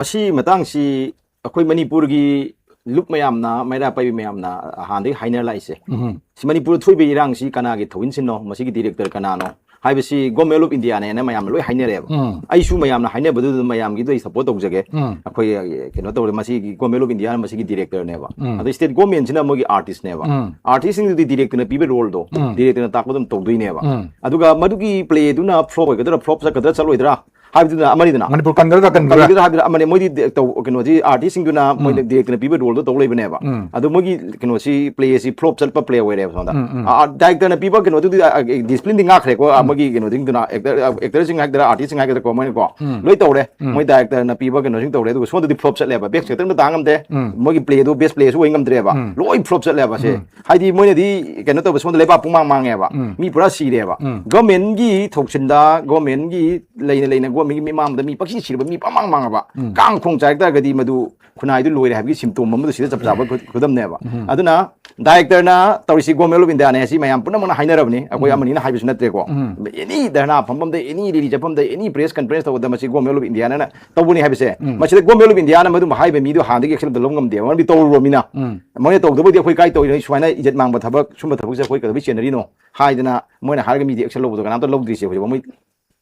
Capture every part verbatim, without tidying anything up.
ꯃꯁꯤ ꯃꯇꯥꯡꯁꯤ ꯑꯩꯈꯣꯏ ꯃꯅꯤꯄꯨꯔꯒꯤ ꯂꯨꯞ ꯃꯌꯥꯝꯅ, ꯃꯩꯔꯥ ꯄꯥꯏꯕꯤ ꯃꯌꯥꯝꯅ ꯍꯥꯟꯅꯗꯒꯤ ꯍꯥꯏꯅꯔ ꯂꯥꯛꯏꯁꯦ, ꯎꯝ. ꯁꯤ ꯃꯅꯤꯄꯨꯔꯗ ꯊꯣꯛꯏꯕ ꯏꯔꯥꯡꯁꯤ ꯀꯅꯥꯒꯤ ꯊꯧꯏꯟꯁꯤꯟꯅꯣ, ꯃꯁꯤꯒꯤ ꯗꯤꯔꯦꯛꯇꯔ ꯀꯅꯥꯅꯣ ꯍꯥꯏꯕꯁꯤ Government of Indiaꯅꯦꯅ ꯃꯌꯥꯝꯅ ꯂꯣꯏ ꯍꯥꯏꯅꯔꯦꯕ꯫ ꯎꯝ. ꯑꯩꯁꯨ ꯃꯌꯥꯝꯅ ꯍꯥꯏꯅꯕꯗꯨꯗ ꯃꯌꯥꯝꯒꯤꯗꯣ ꯑꯩ ꯁꯄꯣꯔꯠ ꯇꯧꯖꯒꯦ꯫ ꯎꯝ. ꯑꯩꯈꯣꯏ ꯀꯩꯅꯣ ꯇꯧꯔꯦ, ꯃꯁꯤꯒꯤ Government of Indiaꯅ ꯃꯁꯤꯒꯤ ꯗꯤꯔꯦꯛꯇꯔꯅꯦꯕ꯫ ꯎꯝ. ꯑꯗꯣ ꯁ꯭ꯇꯦꯠ ꯒꯣꯔꯃꯦꯟꯁꯤꯅ ꯃꯣꯏꯒꯤ ꯑꯥꯔꯇꯤꯁꯅꯦꯕ꯫ ꯎꯝ. ꯑꯥꯔꯇꯤꯁꯁꯤꯡꯗꯨꯗꯤ ꯗꯤꯔꯦꯛꯇꯔꯅ ꯄꯤꯕ ꯔꯣꯜꯗꯣ ꯎꯝ. ꯗꯤꯔꯦꯛꯇꯔꯅ ꯇꯥꯛꯄ ꯑꯗꯨꯝ ꯇꯧꯗꯣꯏꯅꯦꯕ꯫ ꯎꯝ. ꯑꯗꯨꯒ ꯃꯗꯨꯒꯤ ꯄ꯭ꯂꯦꯗꯨꯅ ꯐ꯭ꯂꯣꯞ ꯑꯣꯏꯒꯗ꯭ꯔꯥ, ꯐ꯭ꯂꯣꯞ ꯆꯠꯀꯗ꯭ꯔꯥ, ꯆꯠꯂꯣꯏꯗ꯭ꯔꯥ ꯍꯥꯏꯕꯗꯨꯅ ꯑꯃꯅꯤꯗꯅ꯫ ꯃꯅꯤꯄꯨꯔ ꯀꯟꯒꯗ꯭ꯔꯥ ꯀꯟꯒꯗ꯭ꯔꯥ? ꯀꯟꯒꯗ꯭ꯔꯥ ꯍꯥꯏꯕꯗꯤ ꯑꯃꯅꯤ, ꯃꯣꯏꯗꯤ ꯗꯤ-, ꯇꯧ-, ꯀꯩꯅꯣꯁꯤ, ꯑꯥꯔꯇꯤꯁꯁꯤꯡꯗꯨꯅ ꯃꯣꯏꯅ ꯗꯤꯔꯦꯛꯇꯔꯅ ꯄꯤꯕ ꯔꯣꯜꯗꯣ ꯇꯧ ꯂꯩꯕꯅꯦꯕ꯫ ꯎꯝ. ꯑꯗꯣ ꯃꯣꯏꯒꯤ ꯀꯩꯅꯣꯁꯤ, ꯄ꯭ꯂꯦꯁꯤ ꯐ꯭ꯂꯣꯞ ꯆꯠꯄ ꯄ꯭ꯂꯦ ꯑꯣꯏꯔꯦꯕ ꯁꯣꯝꯗ꯫ ꯎꯝ, ꯎꯝ. ꯑꯥ, ꯗꯥꯏꯔꯦꯛꯇꯔꯅ ꯄꯤꯕ ꯀꯩꯅꯣꯗꯨꯗꯤ, ꯑ, ꯑ, ꯗꯤꯁꯤꯄ꯭ꯂꯤꯟꯗꯤ ꯉꯥꯛꯈ꯭ꯔꯦꯀꯣ, ꯑ, ꯎꯝ. ꯃꯣꯏꯒꯤ ꯀꯩꯅꯣꯁꯤꯡꯗꯨꯅ, ꯑꯦꯛꯇꯔ, ꯑ, ꯑꯦꯛꯇꯔꯁꯤꯡ ꯍꯥꯏꯒꯗ꯭ꯔꯥ, ꯑꯥꯔꯇꯤꯁꯁꯤꯡ ꯍꯥꯏꯒꯗ꯭ꯔꯥꯀꯣ, ꯃꯣꯏꯅꯀꯣ ꯎꯝ. ꯂꯣꯏ ꯇꯧꯔꯦ꯫ ꯎꯝ. ꯃꯣꯏ ꯗꯥꯏꯔꯦꯛꯇꯔꯅ ꯄꯤꯕ ꯀꯩꯅꯣꯁꯤꯡ ꯇꯧꯔꯦ, ꯑꯗꯨꯒ ꯁꯣꯝꯗꯗꯤ ꯐ꯭ꯂꯣꯞ ꯆꯠꯂꯦꯕ, ꯕꯦꯁ ꯑꯦꯛꯇꯔ ꯑꯃ ꯇꯥ ꯉꯝꯗꯦ, ꯎꯝ. ꯃꯣꯏꯒꯤ ꯄ꯭ꯂꯦꯗꯨ ꯕꯦꯁ ꯄ꯭ꯂꯦꯁꯨ ꯑꯣꯏ ꯉꯝꯗ꯭ꯔꯦꯕ, ꯎꯝ. ꯂꯣꯏ ꯐ꯭ꯂꯣꯞ ꯆꯠꯂꯦꯕ ꯁꯦ꯫ ꯎꯝ. ꯍꯥꯏꯗꯤ ꯃꯣꯏꯅꯗꯤ ꯀꯩꯅꯣ ꯇꯧꯕ, ꯁꯣꯝꯗ ꯂꯩꯕꯥꯛ ꯄꯨꯡꯃꯥꯡ ꯃꯥꯡꯉꯦꯕ, ꯎꯝ. ꯃꯤ ꯄꯨꯔꯥ ꯁꯤꯔꯦꯕ꯫ ꯎꯝ. ꯒꯣꯔꯃꯦꯟꯒꯤ ꯊꯧꯁꯤꯟꯗ, ꯒꯣꯔꯃꯦꯟꯒꯤ ꯂꯩꯅ ꯂꯩꯅ ꯒꯣꯔꯃꯦꯟꯒꯤ ꯃꯤꯃꯥꯡꯗ ꯃꯤ ꯄꯪꯁꯤ ꯁꯤꯔꯕ, ꯃꯤ ꯄꯪꯃꯥꯡ ꯃꯥꯡꯉꯕ, ꯎꯝ. ꯀꯥꯡ ꯈꯣꯡ ꯆꯥꯏꯔꯛ ꯇꯥꯔꯒꯗꯤ ꯃꯗꯨ ꯈꯨꯟꯅꯥꯏꯗꯨ ꯂꯣꯏꯔꯦ ꯍꯥꯏꯕꯒꯤ ꯁꯤꯝꯇꯣꯝ ꯑꯃꯗ ꯁꯤꯗ ꯆꯞ ꯆꯥꯕ ꯈꯨ-, ꯈꯨꯗꯝꯅꯦꯕ꯫ ꯎꯝ. ꯑꯗꯨꯅ ꯗꯥꯏꯔꯦꯛꯇꯔꯅ ꯇꯧꯔꯤꯁꯤ Government of Indiaꯅꯦ, ꯁꯤ ꯃꯌꯥꯝ ꯄꯨꯝꯅꯃꯛꯅ ꯍꯥꯏꯅꯔꯕꯅꯤ, ꯑꯩꯈꯣꯏ ꯎꯝ. ꯑꯃꯅꯤꯅ ꯍꯥꯏꯕꯁꯨ ꯅꯠꯇ꯭ꯔꯦꯀꯣ꯫ ꯎꯝ. ꯑꯦꯅꯤ ꯙꯔꯅꯥ ꯐꯝꯐꯝꯗ, ꯑꯦꯅꯤ ꯔꯦꯂꯤ ꯆꯠꯐꯝꯗ, ꯑꯦꯅꯤ ꯄ꯭ꯔꯦꯁ ꯀꯟꯐꯔꯦꯟꯁ ꯇꯧꯕꯗ ꯃꯁꯤ Government of Indiaꯅ ꯇꯧꯕꯅꯤ ꯍꯥꯏꯕꯁꯦ, ꯎꯝ. ꯃꯁꯤꯗ Government of Indiaꯅ ꯃꯗꯨꯝꯕ ꯍꯥꯏꯕ ꯃꯤꯗꯣ ꯍꯥꯟꯅꯗꯒꯤ ꯑꯦꯛꯁꯟ ꯑꯝꯇ ꯂꯧ ꯉꯝꯗꯦꯕ, ꯃꯔꯝꯗꯤ ꯇꯧꯔꯨꯔꯕꯅꯤꯅ꯫ ꯎꯝ. ꯃꯣꯏꯅ ꯇꯧꯗꯕꯨꯗꯤ ꯑꯩꯈꯣꯏ ꯀꯥꯏ ꯇꯧꯔꯤꯅꯣ, ꯁꯨꯃꯥꯏꯅ ꯏꯖꯠ ꯃꯥꯡꯕ ꯊꯕꯛ, ꯁꯨꯝꯕ ꯊꯕꯛꯁꯦ ꯑꯩꯈꯣꯏ ꯀꯩꯗꯧꯕꯩ ꯆꯦꯟꯅꯔꯤꯅꯣ ꯍꯥꯏꯗꯅ ꯃꯣꯏꯅ ꯍꯥꯏꯔꯒ ꯃꯤꯗꯤ ꯑꯦꯛꯁꯟ ꯂꯧꯕꯗꯣ ꯀꯅꯥꯝꯇ ꯂꯧꯗ꯭ꯔꯤꯁꯦ ꯍꯧꯖꯤꯛꯐꯥꯎ꯫ ꯃꯣꯏ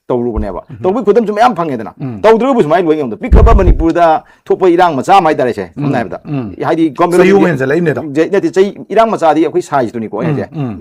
ꯇꯧꯔꯨꯕꯅꯦꯕ꯫ ꯇꯧꯕꯒꯤ ꯈꯨꯗꯝꯁꯨ ꯃꯌꯥꯝ ꯐꯪꯉꯦꯗꯅ꯫ ꯎꯝ. ꯇꯧꯗ꯭ꯔꯒꯕꯨ ꯁꯨꯃꯥꯏꯅ ꯂꯣꯏ ꯉꯝꯗꯣ꯫ ꯄꯤꯛꯈ꯭ꯔꯕ ꯃꯅꯤꯄꯨꯔꯗ ꯊꯣꯛꯄ ꯏꯔꯥꯡ ꯃꯆꯥ ꯑꯃ ꯍꯥꯏꯇꯥꯔꯦꯁꯦ, ꯁꯝꯅ ꯎꯝ. ꯍꯥꯏꯕꯗ꯫ ꯎꯝ. ꯍꯥꯏꯗꯤ government ꯆꯍꯤ ꯑꯍꯨꯝ of India ꯍꯦꯟꯖꯜꯂꯛꯏꯅꯦꯗꯣ꯫ ꯖ-, ꯅꯠꯇꯦ, ꯆꯍꯤ, ꯏꯔꯥꯡ ꯃꯆꯥꯗꯤ ꯑꯩꯈꯣꯏ ꯁꯥꯏꯖꯇꯨꯅꯤꯀꯣ ꯑꯩ ꯎꯝ, ꯍꯥꯏꯁꯦ꯫ ꯎꯝ.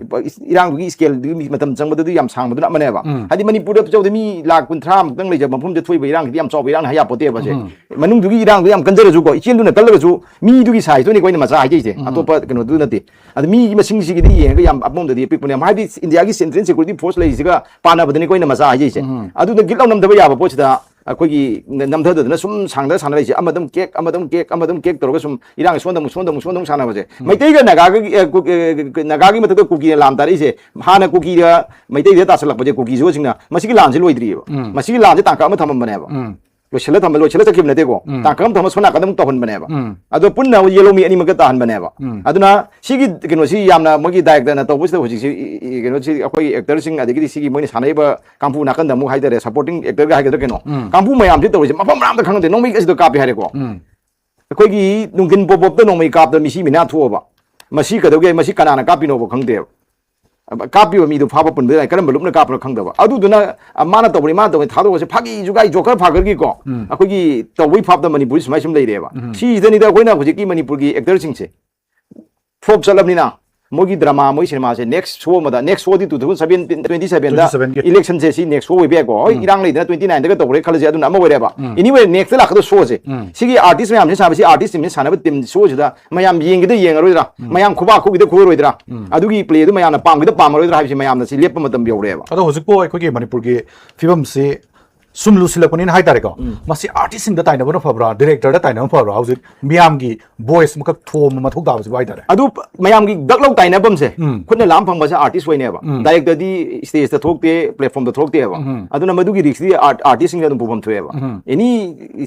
ꯏꯔꯥꯡꯗꯨꯒꯤ ꯁ꯭ꯀꯦꯜꯗꯨꯒꯤ ꯃꯇꯝ ꯆꯪꯕꯗꯨꯗꯤ ꯌꯥꯝ ꯁꯥꯡꯕꯗꯨꯅ ꯑꯃꯅꯦꯕ꯫ ꯎꯝ. ꯍꯥꯏꯗꯤ ꯃꯅꯤꯄꯨꯔꯗ ꯆꯧꯗ ꯃꯤ ꯂꯥꯛ ꯀꯨꯟꯊ꯭ꯔꯥ ꯃꯨꯛꯇꯪ ꯂꯩꯖꯕ ꯃꯐꯝꯗ ꯊꯣꯛꯏꯕ ꯏꯔꯥꯡꯁꯤꯗꯤ ꯌꯥꯝ ꯆꯥꯎꯕ ꯏꯔꯥꯡꯅꯤ ꯍꯥꯏ ꯌꯥꯄꯣꯠꯇꯦꯕ ꯁꯦ꯫ ꯎꯝ. ꯃꯅꯨꯡꯗꯨꯒꯤ ꯏꯔꯥꯡꯗꯣ ꯌꯥꯝ ꯀꯟꯖꯔꯁꯨꯀꯣ, ꯏꯆꯦꯜꯗꯨꯅ ꯀꯜꯂꯒꯁꯨ ꯃꯤꯗꯨꯒꯤ ꯁꯥꯏꯖꯇꯨꯅꯤꯀꯣ ꯑꯩꯅ ꯃꯆꯥ ꯍꯥꯏꯖꯩꯁꯦ, ꯎꯝ. ꯑꯇꯣꯞꯄ ꯀꯩꯅꯣꯗꯨ ꯅꯠꯇꯦ꯫ ꯑꯗ ꯃꯤ ꯃꯁꯤꯡꯁꯤꯒꯤꯗꯤ ꯌꯦꯡꯉꯒ ꯌꯥꯝ ꯑꯄꯣꯝꯗꯗꯤ ꯄꯤꯛꯄꯅꯦ꯫ ꯍꯥꯏꯗꯤ ꯏꯟꯗꯤꯌꯥꯒꯤ Central Security Force ꯂꯩꯔꯤꯁꯤꯒ ꯄꯥꯅꯕꯗꯅꯤꯀꯣ ꯑꯩꯅ ꯃꯆꯥ ꯍꯥꯏꯖꯩꯁꯦ꯫ ꯎꯝ. ꯑꯗꯨꯗ ꯒꯤꯠ ꯂꯥꯎ ꯅꯝꯊꯕ ꯌꯥꯕ ꯄꯣꯠꯁꯤꯗ ꯑꯩꯈꯣꯏꯒꯤ ꯅ-, ꯅꯝꯊꯗꯗꯅ ꯁꯨꯝ ꯁꯥꯡꯅ ꯁꯥꯟꯅꯔꯛꯏꯁꯦ, ꯑꯃꯗꯝ ꯀꯦꯛ, ꯑꯃꯗꯝ ꯀꯦꯛ, ꯑꯃꯗꯝ ꯀꯦꯛ ꯇꯧꯔꯒ ꯁꯨꯝ ꯏꯔꯥꯡ ꯁꯣꯟꯗ ꯑꯃꯨꯛ, ꯁꯣꯟꯗ ꯑꯃꯨꯛ, ꯁꯣꯟꯗ ꯑꯃꯨꯛ ꯁꯥꯟꯅꯕꯁꯦ꯫ ꯃꯩꯇꯩꯒ ꯅꯥꯒꯥꯒꯤ, ꯑꯦ, ꯀꯨ-, ꯑꯦ, ꯅꯥꯒꯥꯒꯤ ꯃꯊꯛꯇ ꯀꯨꯀꯤꯅ ꯂꯥꯝ ꯇꯥꯔꯛꯏꯁꯦ, ꯍꯥꯟꯅ ꯀꯨꯀꯤꯗ ꯃꯩꯇꯩꯗ ꯇꯥꯁꯜꯂꯛꯄꯁꯦ, ꯀꯨꯀꯤ ꯖꯨꯒꯣꯠꯁꯤꯡꯅ ꯃꯁꯤꯒꯤ ꯂꯥꯟꯁꯦ ꯂꯣꯏꯗ꯭ꯔꯤꯑꯕ꯫ ꯎꯝ. ꯃꯁꯤꯒꯤ ꯂꯥꯟꯁꯦ ꯇꯥꯡꯀꯛ ꯑꯃ ꯊꯝꯃꯝꯕꯅꯦꯕ꯫ ꯎꯝ. ꯂꯣꯏꯁꯤꯜꯂ ꯊꯝꯕ, ꯂꯣꯏꯁꯤꯜꯂ ꯆꯠꯈꯤꯕ ꯅꯠꯇꯦꯀꯣ꯫ ꯎꯝ꯫ ꯇꯥꯡꯀꯛ ꯑꯃ ꯊꯝꯃ ꯁꯣꯝ ꯅꯥꯀꯟꯗ ꯑꯃꯨꯛ ꯇꯧꯍꯟꯕꯅꯦꯕ꯫ ꯎꯝ꯫ ꯑꯗꯣ ꯄꯨꯟꯅ ꯑꯃꯨꯛ ꯌꯦꯜꯂꯣ ꯃꯤ ꯑꯅꯤꯃꯛꯇ ꯇꯥꯍꯟꯕꯅꯦꯕ꯫ ꯎꯝ꯫ ꯑꯗꯨꯅ ꯁꯤꯒꯤ ꯀꯩꯅꯣꯁꯤ ꯌꯥꯝꯅ ꯃꯣꯏꯒꯤ ꯗꯥꯏꯔꯦꯛꯇꯔꯅ ꯇꯧꯕꯁꯤꯗ ꯍꯧꯖꯤꯛꯁꯤ ꯏ-, ꯏ-, ꯀꯩꯅꯣꯁꯤ ꯑꯩꯈꯣꯏ ꯑꯦꯛꯇꯔꯁꯤꯡ, ꯑꯗꯒꯤꯗꯤ ꯁꯤꯒꯤ ꯃꯣꯏꯅ ꯁꯥꯟꯅꯔꯤꯕ ꯀꯥꯡꯕꯨ ꯅꯥꯀꯟꯗ ꯑꯃꯨꯛ ꯍꯥꯏꯇꯥꯔꯦ, ꯁꯄꯣꯔꯇꯤꯡ ꯑꯦꯛꯇꯔꯒ ꯍꯥꯏꯒꯗ꯭ꯔꯥ ꯀꯩꯅꯣ, ꯎꯝ꯫ ꯀꯥꯡꯕꯨ ꯃꯌꯥꯝꯁꯤ ꯇꯧꯔꯤꯁꯦ ꯃꯐꯝ ꯃꯔꯥꯡꯗ ꯈꯪꯗꯦ, ꯅꯣꯡꯃꯩ ꯑꯁꯤꯗ ꯀꯥꯞꯄꯤ ꯍꯥꯏꯔꯦꯀꯣ꯫ ꯎꯝ꯫ ꯑꯩꯈꯣꯏꯒꯤ ꯅꯨꯡꯊꯤꯟ ꯄꯣꯞ ꯄꯣꯞꯇ ꯅꯣꯡꯃꯩ ꯀꯥꯞꯇꯅ ꯃꯤꯁꯤ ꯃꯤꯅꯥ ꯊꯣꯛꯑꯕ꯫ ꯃꯁꯤ ꯀꯩꯗꯧꯒꯦ? ꯃꯁꯤ ꯀꯅꯥꯅ ꯀꯥꯞꯄꯤꯅꯣꯕ ꯈꯪꯗꯦꯕ꯫ ꯀꯥꯞꯄꯤꯕ ꯃꯤꯗꯣ ꯐꯥꯕ ꯄꯨꯟꯕꯗ ꯀꯔꯝꯕ ꯂꯨꯞꯅ ꯀꯥꯞꯄꯅꯣ ꯈꯪꯗꯕ꯫ ꯑꯗꯨꯗꯨꯅ, ꯑ, ꯃꯥꯅ ꯇꯧꯕꯅꯤ, ꯃꯥꯅ ꯇꯧꯕꯅꯤ, ꯊꯥꯗꯣꯛꯑꯁꯦ, ꯐꯥꯒꯤ ꯖꯨꯒꯥꯏ ꯖꯣꯀꯔ ꯐꯥꯒꯔꯒꯤꯀꯣ, ꯎꯝ꯫ ꯑꯩꯈꯣꯏꯒꯤ ꯇꯧꯕꯩ ꯐꯥꯞꯇ ꯃꯅꯤꯄꯨꯔꯁꯤ ꯁꯨꯃꯥꯏ ꯁꯨꯝ ꯂꯩꯔꯦꯕ꯫ ꯎꯝ꯫ ꯁꯤꯁꯤꯗꯅꯤꯗ ꯑꯩꯈꯣꯏꯅ ꯍꯧꯖꯤꯛꯀꯤ ꯃꯅꯤꯄꯨꯔꯒꯤ ꯑꯦꯛꯇꯔꯁꯤꯡꯁꯦ ꯐ꯭ꯂꯣꯞ ꯆꯠꯂꯕꯅꯤꯅ, ꯃꯣꯏꯒꯤ ꯗ꯭ꯔꯃꯥ, ꯃꯣꯏ ꯁꯤꯅꯦꯃꯥꯁꯦ next show ꯑꯃꯗ, next showꯗꯤ two thousand seven, twenty sevenꯗ twenty sevenꯒꯤ electionꯁꯦ, ꯁꯤ next show ꯑꯣꯏꯕ ꯌꯥꯏꯀꯣ꯫ ꯍꯣꯏ, ꯎꯝ꯫ ꯏꯔꯥꯡ ꯂꯩꯗꯅ twenty nineꯗꯒ ꯇꯧꯈ꯭ꯔꯦ ꯈꯜꯂꯁꯦ, ꯑꯗꯨꯅ ꯑꯃ ꯑꯣꯏꯔꯦꯕ꯫ ꯎꯝ꯫ Anyway, nextꯇ ꯂꯥꯛꯀꯗꯕ showꯁꯦ, ꯎꯝ꯫ ꯁꯤꯒꯤ artist ꯃꯌꯥꯝꯁꯤ ꯁꯥꯕ, ꯁꯤ artist ꯃꯌꯥꯝꯁꯤ ꯁꯥꯟꯅꯕ team showꯁꯤꯗ ꯃꯌꯥꯝ ꯌꯦꯡꯒꯤꯗ ꯌꯦꯡꯉꯔꯣꯏꯗ꯭ꯔꯥ? ꯎꯝ꯫ ꯃꯌꯥꯝ ꯈꯨꯕꯥꯛ ꯈꯨꯒꯤꯗ ꯈꯨꯔꯣꯏꯗ꯭ꯔꯥ? ꯎꯝ꯫ ꯑꯗꯨꯒꯤ playꯗꯨ ꯃꯌꯥꯝꯅ ꯄꯥꯝꯒꯤꯗ ꯄꯥꯝꯃꯔꯣꯏꯗ꯭ꯔꯥ ꯍꯥꯏꯕꯁꯤ ꯃꯌꯥꯝꯅ ꯁꯤ ꯂꯦꯞꯄ ꯃꯇꯝ ꯌꯧꯔꯛꯑꯦꯕ꯫ ꯑꯗꯣ ꯍꯧꯖꯤꯛꯄꯨ ꯑꯩꯈꯣꯏꯒꯤ ꯃꯅꯤꯄꯨꯔꯒꯤ ꯐꯤꯕꯝꯁꯤ ꯁꯨꯝ ꯂꯨꯁꯤꯜꯂꯛꯄꯅꯤꯅ ꯍꯥꯏꯇꯥꯔꯦꯀꯣ, ꯎꯝ꯫ ꯃꯁꯤ artistꯁꯤꯡꯗ ꯇꯥꯏꯅꯕꯅ ꯐꯕ꯭ꯔꯥ, directorꯗ ꯇꯥꯏꯅꯕꯅ ꯐꯕ꯭ꯔꯥ? ꯍꯧꯖꯤꯛ ꯃꯤꯌꯥꯝꯒꯤ voice ꯑꯃꯈꯛ ꯊꯣꯝꯕ ꯃꯊꯧ ꯇꯥꯕꯁꯤꯕꯨ ꯍꯥꯏꯇꯥꯔꯦ꯫ ꯑꯗꯨ ꯃꯌꯥꯝꯒꯤ ꯗꯛ ꯂꯧ ꯇꯥꯏꯅꯐꯝꯁꯦ, ꯎꯝ꯫ ꯈꯨꯠꯅ ꯂꯥꯝ ꯐꯪꯕꯁꯦ artist ꯑꯣꯏꯅꯦꯕ꯫ ꯎꯝ꯫ Directorꯗꯤ stageꯇ ꯊꯣꯛꯇꯦ, platformꯗ ꯊꯣꯛꯇꯦꯕ꯫ ꯎꯝ꯫ ꯑꯗꯨꯅ ꯃꯗꯨꯒꯤ riskꯇꯤ art-, artistꯁꯤꯡꯗ ꯑꯗꯨꯝ ꯄꯨꯐꯝ ꯊꯣꯛꯑꯦꯕ꯫ ꯎꯝ꯫ Any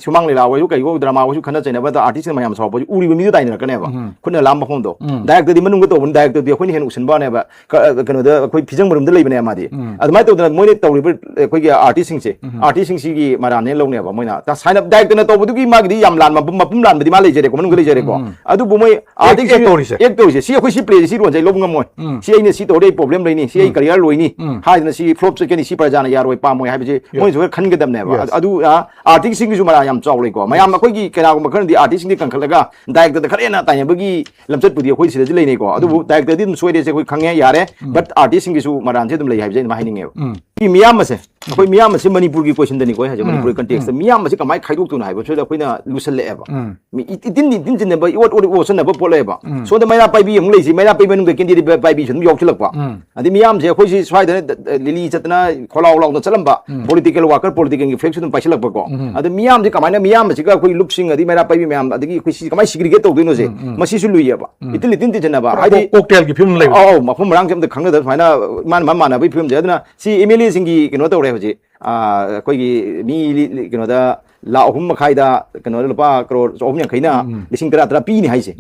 ꯁꯨꯃꯥꯡ ꯂꯤꯂꯥ ꯑꯣꯏꯔꯁꯨ ꯀꯩꯒꯨꯝꯕ drama ꯑꯣꯏꯔꯁꯨ ꯈꯠꯅ ꯆꯩꯅꯕꯗ artistꯁꯤꯡꯅ ꯃꯌꯥꯝ ꯁꯥꯎꯔꯛꯄꯁꯦ ꯎꯔꯤꯕ ꯃꯤꯗꯨ ꯇꯥꯏꯅꯔꯛꯀꯅꯦꯕ꯫ ꯎꯝ꯫ ꯈꯨꯠꯅ ꯂꯥꯝ ꯃꯐꯝꯗꯣ꯫ ꯎꯝ꯫ Directorꯗꯤ ꯃꯅꯨꯡꯗ ꯇꯧꯕꯅꯤ, directorꯗꯤ ꯑꯩꯈꯣꯏꯅ ꯍꯦꯟꯅ ꯎꯁꯤꯟꯕ ꯋꯥꯅꯦꯕ꯫ ꯀ-, ꯀꯩꯅꯣꯗ ꯑꯩꯈꯣꯏ ꯐꯤꯖꯪ ꯃꯔꯨꯝꯗ ꯂꯩꯕꯅꯦ ꯃꯥꯗꯤ꯫ ꯎꯝ꯫ ꯑꯗꯨꯃꯥꯏꯅ ꯇꯧꯗꯅ ꯃꯣꯏꯅ ꯇꯧꯔꯤꯕ ꯑꯩꯈꯣꯏꯒꯤ artistꯁꯤꯡꯁꯦ, ꯎꯝ꯫ Artistꯁꯤꯡꯁꯤꯒꯤ ꯃꯔꯥꯟꯅꯦ ꯂꯧꯅꯦꯕ ꯃꯣꯏꯅ꯫ ꯇ-, sign up directorꯅ ꯇꯧꯕꯗꯨꯒꯤ ꯃꯥꯒꯤꯗꯤ ꯌꯥꯝ ꯂꯥꯟꯕ ꯃꯄꯨꯝ, ꯃꯄꯨꯝ ꯂꯥꯟꯕꯗꯤ ꯃꯥ ꯂꯩꯖꯔꯦꯀꯣ, ꯃꯅꯨꯡꯗ ꯂꯩꯖꯔꯦꯀꯣ꯫ ꯎꯝ꯫ ꯑꯗꯨꯕꯨ ꯃꯣꯏ act, artistꯁꯤꯡ act ꯇꯧꯔꯤꯁꯦ꯫ Act ꯇꯧꯔꯤꯁꯦ, ꯁꯤ ꯑꯩꯈꯣꯏ ꯁꯤ playꯁꯦ ꯁꯤ ꯔꯣꯟꯁꯦ ꯑꯩ ꯂꯧꯕ ꯉꯝꯃꯣꯏ꯫ ꯎꯝ꯫ ꯁꯤ ꯑꯩꯅ ꯁꯤ ꯇꯧꯔꯗꯤ ꯑꯩ problem ꯂꯩꯅꯤ, ꯁꯤ ꯑꯩ ꯎꯝ꯫ Career ꯂꯣꯏꯅꯤ ꯎꯝ꯫ ꯍꯥꯏꯗꯅ ꯁꯤ flop ꯆꯠꯀꯅꯤ, ꯁꯤ ꯄ꯭ꯔꯖꯥꯅ ꯌꯥꯔꯣꯏ, ꯄꯥꯝꯃꯣꯏ ꯍꯥꯏꯕꯁꯦ Yes. ꯃꯣꯏꯁꯨ ꯈꯔ ꯈꯟꯒꯗꯕꯅꯦꯕ꯫ Yes. ꯑꯗꯨ, ꯑꯗꯨ, ꯑ, artistꯁꯤꯡꯒꯤꯁꯨ ꯃꯔꯥ ꯌꯥꯝ ꯆꯥꯎꯔꯦꯀꯣ꯫ ꯃꯌꯥꯝ Yes. ꯑꯩꯈꯣꯏꯒꯤ ꯀꯅꯥꯒꯨꯝꯕ ꯈꯔꯗꯤ artistꯁꯤꯡꯗꯤ ꯀꯟꯈꯠꯂꯒ directorꯗ ꯈꯔ ꯍꯦꯟꯅ ꯇꯥꯏꯅꯕꯒꯤ ꯂꯝꯆꯠꯄꯨꯗꯤ ꯑꯩꯈꯣꯏ ꯁꯤꯗꯁꯨ ꯂꯩꯅꯩꯀꯣ꯫ ꯑꯗꯨꯕꯨ ꯎꯝ꯫ Directorꯗꯤ ꯑꯗꯨꯝ ꯁꯣꯏꯔꯦꯁꯦ ꯑꯩꯈꯣꯏ ꯈꯪꯉꯦ, ꯌꯥꯔꯦ꯫ ꯎꯝ꯫ But artistꯁꯤꯡꯒꯤꯁꯨ ꯃꯔꯥꯟꯁꯦ ꯑꯗꯨꯝ ꯂꯩ ꯍꯥꯏꯕꯁꯦ ꯑꯩꯅ ꯍꯥꯏꯅꯤꯡꯉꯦꯕ꯫ ꯎꯝ꯫ ꯁꯤ ꯃꯤꯌꯥꯝ ꯑꯁꯦ, ꯑꯩꯈꯣꯏ ꯃꯤꯌꯥꯝ ꯑꯁꯦ ꯃꯅꯤꯄꯨꯔꯒꯤ questionꯗꯅꯤꯀꯣ ꯑꯩ ꯍꯥꯏꯁꯦ, ꯎꯝ, ꯃꯅꯤꯄꯨꯔꯒꯤ contextꯇ ꯎꯝ꯫ ꯃꯤꯌꯥꯝ ꯑꯁꯦ ꯀꯃꯥꯏꯅ ꯈꯥꯏꯗꯣꯛꯇꯣꯏꯅꯣ ꯍꯥꯏꯕꯁꯤꯗ ꯑꯩꯈꯣꯏꯅ ꯂꯨꯁꯜꯂꯛꯑꯦꯕ꯫ ꯎꯝ꯫ ꯃꯤ ꯏ-, ꯏꯇꯤꯟ ꯏꯇꯤꯟ ꯆꯤꯟꯅꯕ, ꯏꯑꯣꯠ ꯑꯣꯠ ꯑꯣꯠꯁꯟꯅꯕ ꯄꯣꯠ ꯂꯩꯌꯦꯕ꯫ ꯎꯝ꯫ ꯁꯣꯝꯗ ꯃꯩꯔꯥ ꯄꯥꯏꯕꯤ ꯑꯃꯨꯛ ꯂꯩꯁꯤ, ꯃꯩꯔꯥ ꯄꯥꯏꯕꯤ ꯃꯅꯨꯡꯗ candidate ꯄꯥꯏꯕꯤꯁꯨ ꯑꯗꯨꯝ ꯌꯥꯎꯁꯜꯂꯛꯄ꯫ ꯎꯝ꯫ ꯑꯗꯩ ꯃꯤꯌꯥꯝꯁꯦ ꯑꯩꯈꯣꯏꯁꯤ ꯁ꯭ꯋꯥꯏꯗ ꯂꯤꯂꯤ ꯆꯠꯇꯅ ꯈꯣꯂꯥꯎ ꯂꯥꯎꯗꯅ ꯆꯠꯂꯝꯕ ꯎꯝ꯫ Political worker, politicalꯒꯤ flagꯁꯨ ꯑꯗꯨꯝ ꯄꯥꯏꯁꯤꯜꯂꯛꯄꯀꯣ꯫ ꯎꯝ꯫ ꯑꯗ ꯃꯤꯌꯥꯝꯁꯦ ꯀꯃꯥꯏꯅ, ꯃꯤꯌꯥꯝ ꯑꯁꯤꯒ ꯑꯩꯈꯣꯏ ꯂꯨꯞꯁꯤꯡ ꯑꯗꯩ ꯃꯩꯔꯥ ꯄꯥꯏꯕꯤ ꯃꯌꯥꯝ, ꯑꯗꯒꯤ ꯑꯩꯈꯣꯏ ꯁꯤ ꯀꯃꯥꯏꯅ segregate ꯇꯧꯗꯣꯏꯅꯣꯁꯦ, ꯎꯝ, ꯎꯝ꯫ ꯃꯁꯤꯁꯨ ꯂꯨꯏꯌꯦꯕ꯫ ꯎꯝ꯫ ꯏꯇꯤꯟ ꯏꯇꯤꯟ ꯇꯤꯟꯖꯟꯅꯕ꯫ ꯄꯨꯔꯥ ꯍꯥꯏꯗꯤ ꯀꯣꯛ-, cocktailꯒꯤ ꯐꯤꯕꯝ ꯂꯩꯕ꯫ ꯑꯧ, ꯑꯧ, ꯃꯐꯝ ꯃꯔꯥꯡꯁꯦ ꯑꯝꯇ ꯈꯪꯅꯗꯕ ꯁꯨꯃꯥꯏꯅ ꯃꯥꯅ ꯃꯥꯟꯅꯕꯒꯤ ꯐꯤꯕꯝꯁꯦ꯫ ꯑꯗꯨꯅ ꯁꯤ MLAꯁꯤꯡꯒꯤ ꯀꯩꯅꯣ ꯇꯧꯔꯦ ꯍꯧꯖꯤꯛ꯫ ꯑꯥ, ꯑꯩꯈꯣꯏꯒꯤ ꯃꯤ ꯂꯤ-, ꯂꯤ-, ꯀꯩꯅꯣꯗ ꯂꯥꯈ ꯑꯍꯨꯝ ꯃꯈꯥꯏꯗ ꯀꯩꯅꯣ ꯂꯨꯄꯥ ꯀ꯭ꯔꯣꯔ ꯑꯍꯨꯝ ꯌꯥꯡꯈꯩꯅ ꯂꯤꯁꯤꯡ ꯇꯔꯥ ꯇꯔꯥ ꯄꯤꯅꯤ ꯍꯥꯏꯁꯦ꯫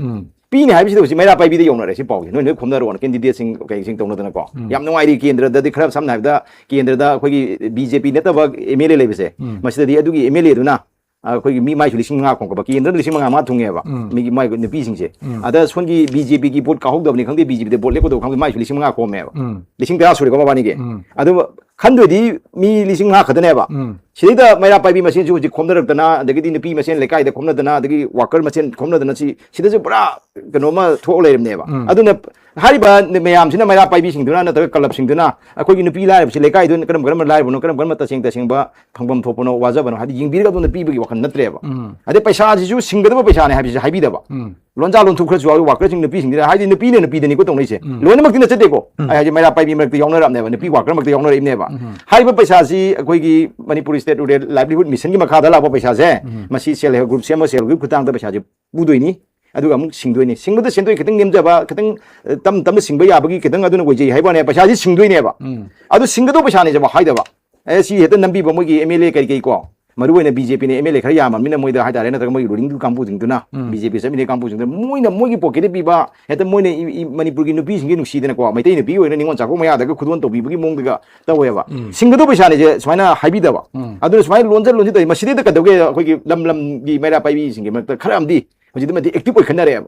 ꯄꯤꯅꯤ ꯍꯥꯏꯕꯁꯤꯗ ꯍꯧꯖꯤꯛ ꯃꯩꯔꯥ ꯄꯥꯏꯕꯤꯗ ꯌꯧꯅꯔꯦ ꯁꯤ ꯄꯥꯎꯁꯦ꯫ ꯅꯣꯏ ꯅꯣꯏ ꯈꯣꯝꯅꯔꯣꯅ ꯀꯦꯟꯗꯤꯗꯦꯠꯁꯤꯡ ꯀꯩꯁꯤꯡ ꯇꯧꯅꯗꯅꯀꯣ꯫ ꯌꯥꯝ ꯅꯨꯡꯉꯥꯏꯔꯤ꯫ ꯀꯦꯟꯗ꯭ꯔꯗꯗꯤ ꯈꯔ ꯁꯝꯅ ꯍꯥꯏꯔꯕꯗ ꯀꯦꯟꯗ꯭ꯔꯗ ꯑꯩꯈꯣꯏꯒꯤ ꯕꯤ ꯖꯦ ꯄꯤ ꯅꯠꯇꯕ ꯑꯦꯝ ꯑꯦꯜ ꯑꯦ ꯂꯩꯕꯁꯦ, ꯃꯁꯤꯗꯗꯤ ꯑꯗꯨꯒꯤ ꯑꯦꯝ ꯑꯦꯜ ꯑꯦꯗꯨꯅ ꯑꯩꯈꯣꯏꯒꯤ ꯃꯤ ꯃꯥꯏꯁꯨ ꯂꯤꯁꯤꯡ ꯃꯉꯥ ꯈꯣꯝꯒꯠꯄ, ꯀꯦꯟꯗ꯭ꯔꯗ ꯂꯤꯁꯤꯡ ꯃꯉꯥ ꯃꯉꯥ ꯊꯨꯡꯉꯦꯕ꯫ ꯃꯤꯒꯤ ꯃꯥꯏ ꯅꯨꯄꯤꯁꯤꯡꯁꯦ꯫ ꯑꯗ ꯁꯣꯝꯒꯤ ꯕꯤ ꯖꯦ ꯄꯤꯒꯤ ꯚꯣꯠ ꯀꯥꯍꯧꯗꯕꯅꯤ ꯈꯪꯗꯦ, ꯕꯤ ꯖꯦ ꯄꯤꯗ ꯚꯣꯠ ꯂꯦꯞꯀꯗꯧꯕ ꯈꯪꯗꯦ, ꯃꯥꯏꯁꯨ ꯂꯤꯁꯤꯡ ꯃꯉꯥ ꯈꯣꯝꯃꯦꯕ꯫ ꯂꯤꯁꯤꯡ ꯇꯔꯥ ꯁꯨꯔꯦꯀꯣ ꯃꯕꯥꯅꯤꯒꯤ꯫ ꯑꯗꯨ ꯈꯟꯗꯣꯏꯗꯤ ꯃꯤ ꯂꯤꯁꯤꯡ ꯃꯉꯥ ꯈꯛꯇꯅꯦꯕ꯫ ꯁꯤꯗꯩꯗ ꯃꯩꯔꯥ ꯄꯥꯏꯕꯤ ꯃꯁꯦꯟꯁꯨ ꯍꯧꯖꯤꯛ ꯈꯣꯝꯅꯔꯛꯇꯅ, ꯑꯗꯒꯤꯗꯤ ꯅꯨꯄꯤ ꯃꯁꯦꯟ ꯂꯩꯀꯥꯏꯗ ꯈꯣꯝꯅꯗꯅ, ꯑꯗꯒꯤ ꯋꯥꯀꯔ ꯃꯁꯦꯟ ꯈꯣꯝꯅꯗꯅ, ꯁꯤ ꯁꯤꯗꯁꯨ ꯄꯨꯔꯥ ꯀꯩꯅꯣꯝꯃ ꯊꯣꯛꯑ ꯂꯩꯔꯕꯅꯦꯕ꯫ ꯑꯗꯨꯅ ꯍꯥꯏꯔꯤꯕ ꯃꯌꯥꯝꯁꯤꯅ, ꯃꯩꯔꯥ ꯄꯥꯏꯕꯤꯁꯤꯡꯗꯨꯅ ꯅꯠꯇ꯭ꯔꯒ ꯀ꯭ꯂꯕꯁꯤꯡꯗꯨꯅ ꯑꯩꯈꯣꯏꯒꯤ ꯅꯨꯄꯤ ꯂꯥꯏꯔꯕꯁꯤ ꯂꯩꯀꯥꯏꯗꯨ ꯀꯔꯝ ꯀꯔꯝꯕ ꯂꯥꯏꯔꯕꯅꯣ, ꯀꯔꯝ ꯀꯔꯝꯕ ꯇꯁꯦꯡ ꯇꯁꯦꯡꯕ ꯐꯪꯐꯝ ꯊꯣꯛꯄꯅꯣ, ꯋꯥꯖꯕꯅꯣ ꯍꯥꯏꯗꯤ ꯌꯦꯡꯕꯤꯔꯒ ꯑꯗꯨꯝꯅ ꯄꯤꯕꯒꯤ ꯋꯥꯈꯜ ꯅꯠꯇ꯭ꯔꯦꯕ꯫ ꯑꯗꯩ ꯄꯩꯁꯥꯁꯤꯁꯨ ꯁꯤꯡꯒꯗꯕ ꯄꯩꯁꯥꯅꯦ ꯍꯥꯏꯕꯁꯤ ꯍꯥꯏꯕꯤꯗꯕ꯫ ꯂꯣꯟꯖꯥ ꯂꯣꯟꯊꯨ ꯈꯔꯁꯨ ꯌꯥꯎꯏ ꯋꯥꯀꯔꯁꯤꯡ ꯅꯨꯄꯤꯁꯤꯡꯁꯤꯅ, ꯍꯥꯏꯗꯤ ꯅꯨꯄꯤꯅ ꯅꯨꯄꯤꯗꯅꯤꯀꯣ ꯇꯧꯅꯩꯁꯦ꯫ ꯂꯣꯏꯅꯃꯛꯇꯤ ꯅꯠꯆꯗꯦꯀꯣ꯫ ꯑꯩ ꯍꯥꯏꯗꯤ ꯃꯩꯔꯥ ꯄꯥꯏꯕꯤ ꯃꯔꯛꯇ ꯌꯥꯎꯅꯔꯛꯑꯕꯅꯦꯕ, ꯅꯨꯄꯤ ꯋꯥꯀꯔ ꯃꯔꯛꯇ ꯌꯥꯎꯅꯔꯛꯏꯕꯅꯦꯕ꯫ ꯍꯥꯏꯔꯤꯕ ꯄꯩꯁꯥꯁꯤ ꯑꯩꯈꯣꯏꯒꯤ ꯃꯅꯤꯄꯨꯔ ꯁ꯭ꯇꯦꯠ ꯔꯨꯔꯦꯜ ꯂꯥꯏꯚꯂꯤꯍꯨꯗ ꯃꯤꯁꯟꯒꯤ ꯃꯈꯥꯗ ꯂꯥꯛꯄ ꯄꯩꯁꯥꯁꯦ, ꯃꯁꯤ ꯁꯦꯜꯐ ꯍꯦꯜꯞ ꯒ꯭ꯔꯨꯞ ꯁꯦꯝꯕ, ꯁꯦꯜꯐ ꯍꯦꯜꯞ ꯒ꯭ꯔꯨꯞ ꯈꯨꯠꯊꯥꯡꯗ ꯄꯩꯁꯥꯁꯦ ꯄꯨꯗꯣꯏꯅꯤ꯫ ꯑꯗꯨꯒ ꯑꯃꯨꯛ ꯁꯤꯡꯗꯣꯏꯅꯤ꯫ ꯁꯤꯡꯕꯗ ꯁꯦꯟꯗꯣꯏ ꯈꯤꯇꯪ ꯅꯦꯝꯖꯕ, ꯈꯤꯇꯪ, ꯑ, ꯇꯝ ꯇꯝꯅ ꯁꯤꯡꯕ ꯌꯥꯕꯒꯤ ꯈꯤꯇꯪ ꯑꯗꯨꯅ ꯑꯣꯏꯖꯩ ꯍꯥꯏꯕ ꯋꯥꯅꯦ, ꯄꯩꯁꯥꯁꯤ ꯁꯤꯡꯗꯣꯏꯅꯦꯕ꯫ ꯑꯗꯨ ꯁꯤꯡꯒꯗꯧꯕ ꯄꯩꯁꯥꯅꯦ ꯁꯤꯐꯥꯎ ꯍꯥꯏꯗꯕ꯫ ꯑꯦ, ꯁꯤ ꯍꯦꯛꯇ ꯅꯝꯕꯤꯕ ꯃꯣꯏꯒꯤ ꯑꯦꯝ ꯑꯦꯜ ꯑꯦ ꯀꯔꯤ ꯀꯔꯤ ꯀꯣ, ꯃꯔꯨ ꯑꯣꯏꯅ ꯕꯤ ꯖꯦ ꯄꯤꯅ ꯑꯦꯝ ꯑꯦꯜ ꯑꯦ ꯈꯔ ꯌꯥꯝꯃꯕꯅꯤꯅ ꯃꯣꯏꯗ ꯍꯥꯏꯇꯥꯔꯦ, ꯅꯠꯇ꯭ꯔꯒ ꯃꯣꯏꯒꯤ ꯔꯨꯂꯤꯡ ꯀꯥꯡꯕꯨꯁꯤꯡꯗꯨꯅ, ꯎꯝ꯫ ꯕꯤ ꯖꯦ ꯄꯤ ꯆꯠꯃꯤꯟꯅꯩ ꯀꯥꯡꯕꯨꯁꯤꯡꯗꯨꯅ ꯃꯣꯏꯅ ꯃꯣꯏꯒꯤ ꯄꯣꯀꯦꯠꯇ ꯄꯤꯕ, ꯍꯦꯛꯇ ꯃꯣꯏꯅ ꯏ-, ꯏ-, ꯃꯅꯤꯄꯨꯔꯒꯤ ꯅꯨꯄꯤꯁꯤꯡꯒꯤ ꯅꯨꯡꯁꯤꯗꯅꯀꯣ, ꯃꯩꯇꯩ ꯅꯨꯄꯤ ꯑꯣꯏꯔꯒꯅ ꯅꯤꯉꯣꯜ ꯆꯥꯛꯀꯧꯕ ꯃꯌꯥꯗꯒ ꯈꯨꯗꯣꯜ ꯇꯧꯕꯤꯕꯒꯤ ꯃꯑꯣꯡꯗꯒ ꯇꯧꯋꯦꯕ꯫ ꯎꯝ꯫ ꯁꯤꯡꯒꯗꯧꯕ ꯄꯩꯁꯥꯅꯤꯁꯦ ꯁꯨꯃꯥꯏꯅ ꯍꯥꯏꯕꯤꯗꯕ꯫ ꯎꯝ꯫ ꯑꯗꯨꯅ ꯁꯨꯃꯥꯏꯅ ꯂꯣꯟꯖ ꯂꯣꯟꯖ ꯇꯧꯋꯤ꯫ ꯃꯁꯤꯗꯩꯗ ꯀꯩꯗꯧꯒꯦ, ꯑꯩꯈꯣꯏꯒꯤ ꯂꯝ ꯂꯝꯒꯤ ꯃꯩꯔꯥ ꯄꯥꯏꯕꯤꯁꯤꯡꯒꯤ ꯃꯔꯛꯇ ꯈꯔ ꯑꯃꯗꯤ ꯍꯧꯖꯤꯛꯇꯤ ꯃꯇꯤꯛ ꯑꯦꯛꯇꯤꯚ ꯑꯣꯏꯈꯠꯅꯔꯦꯕ꯫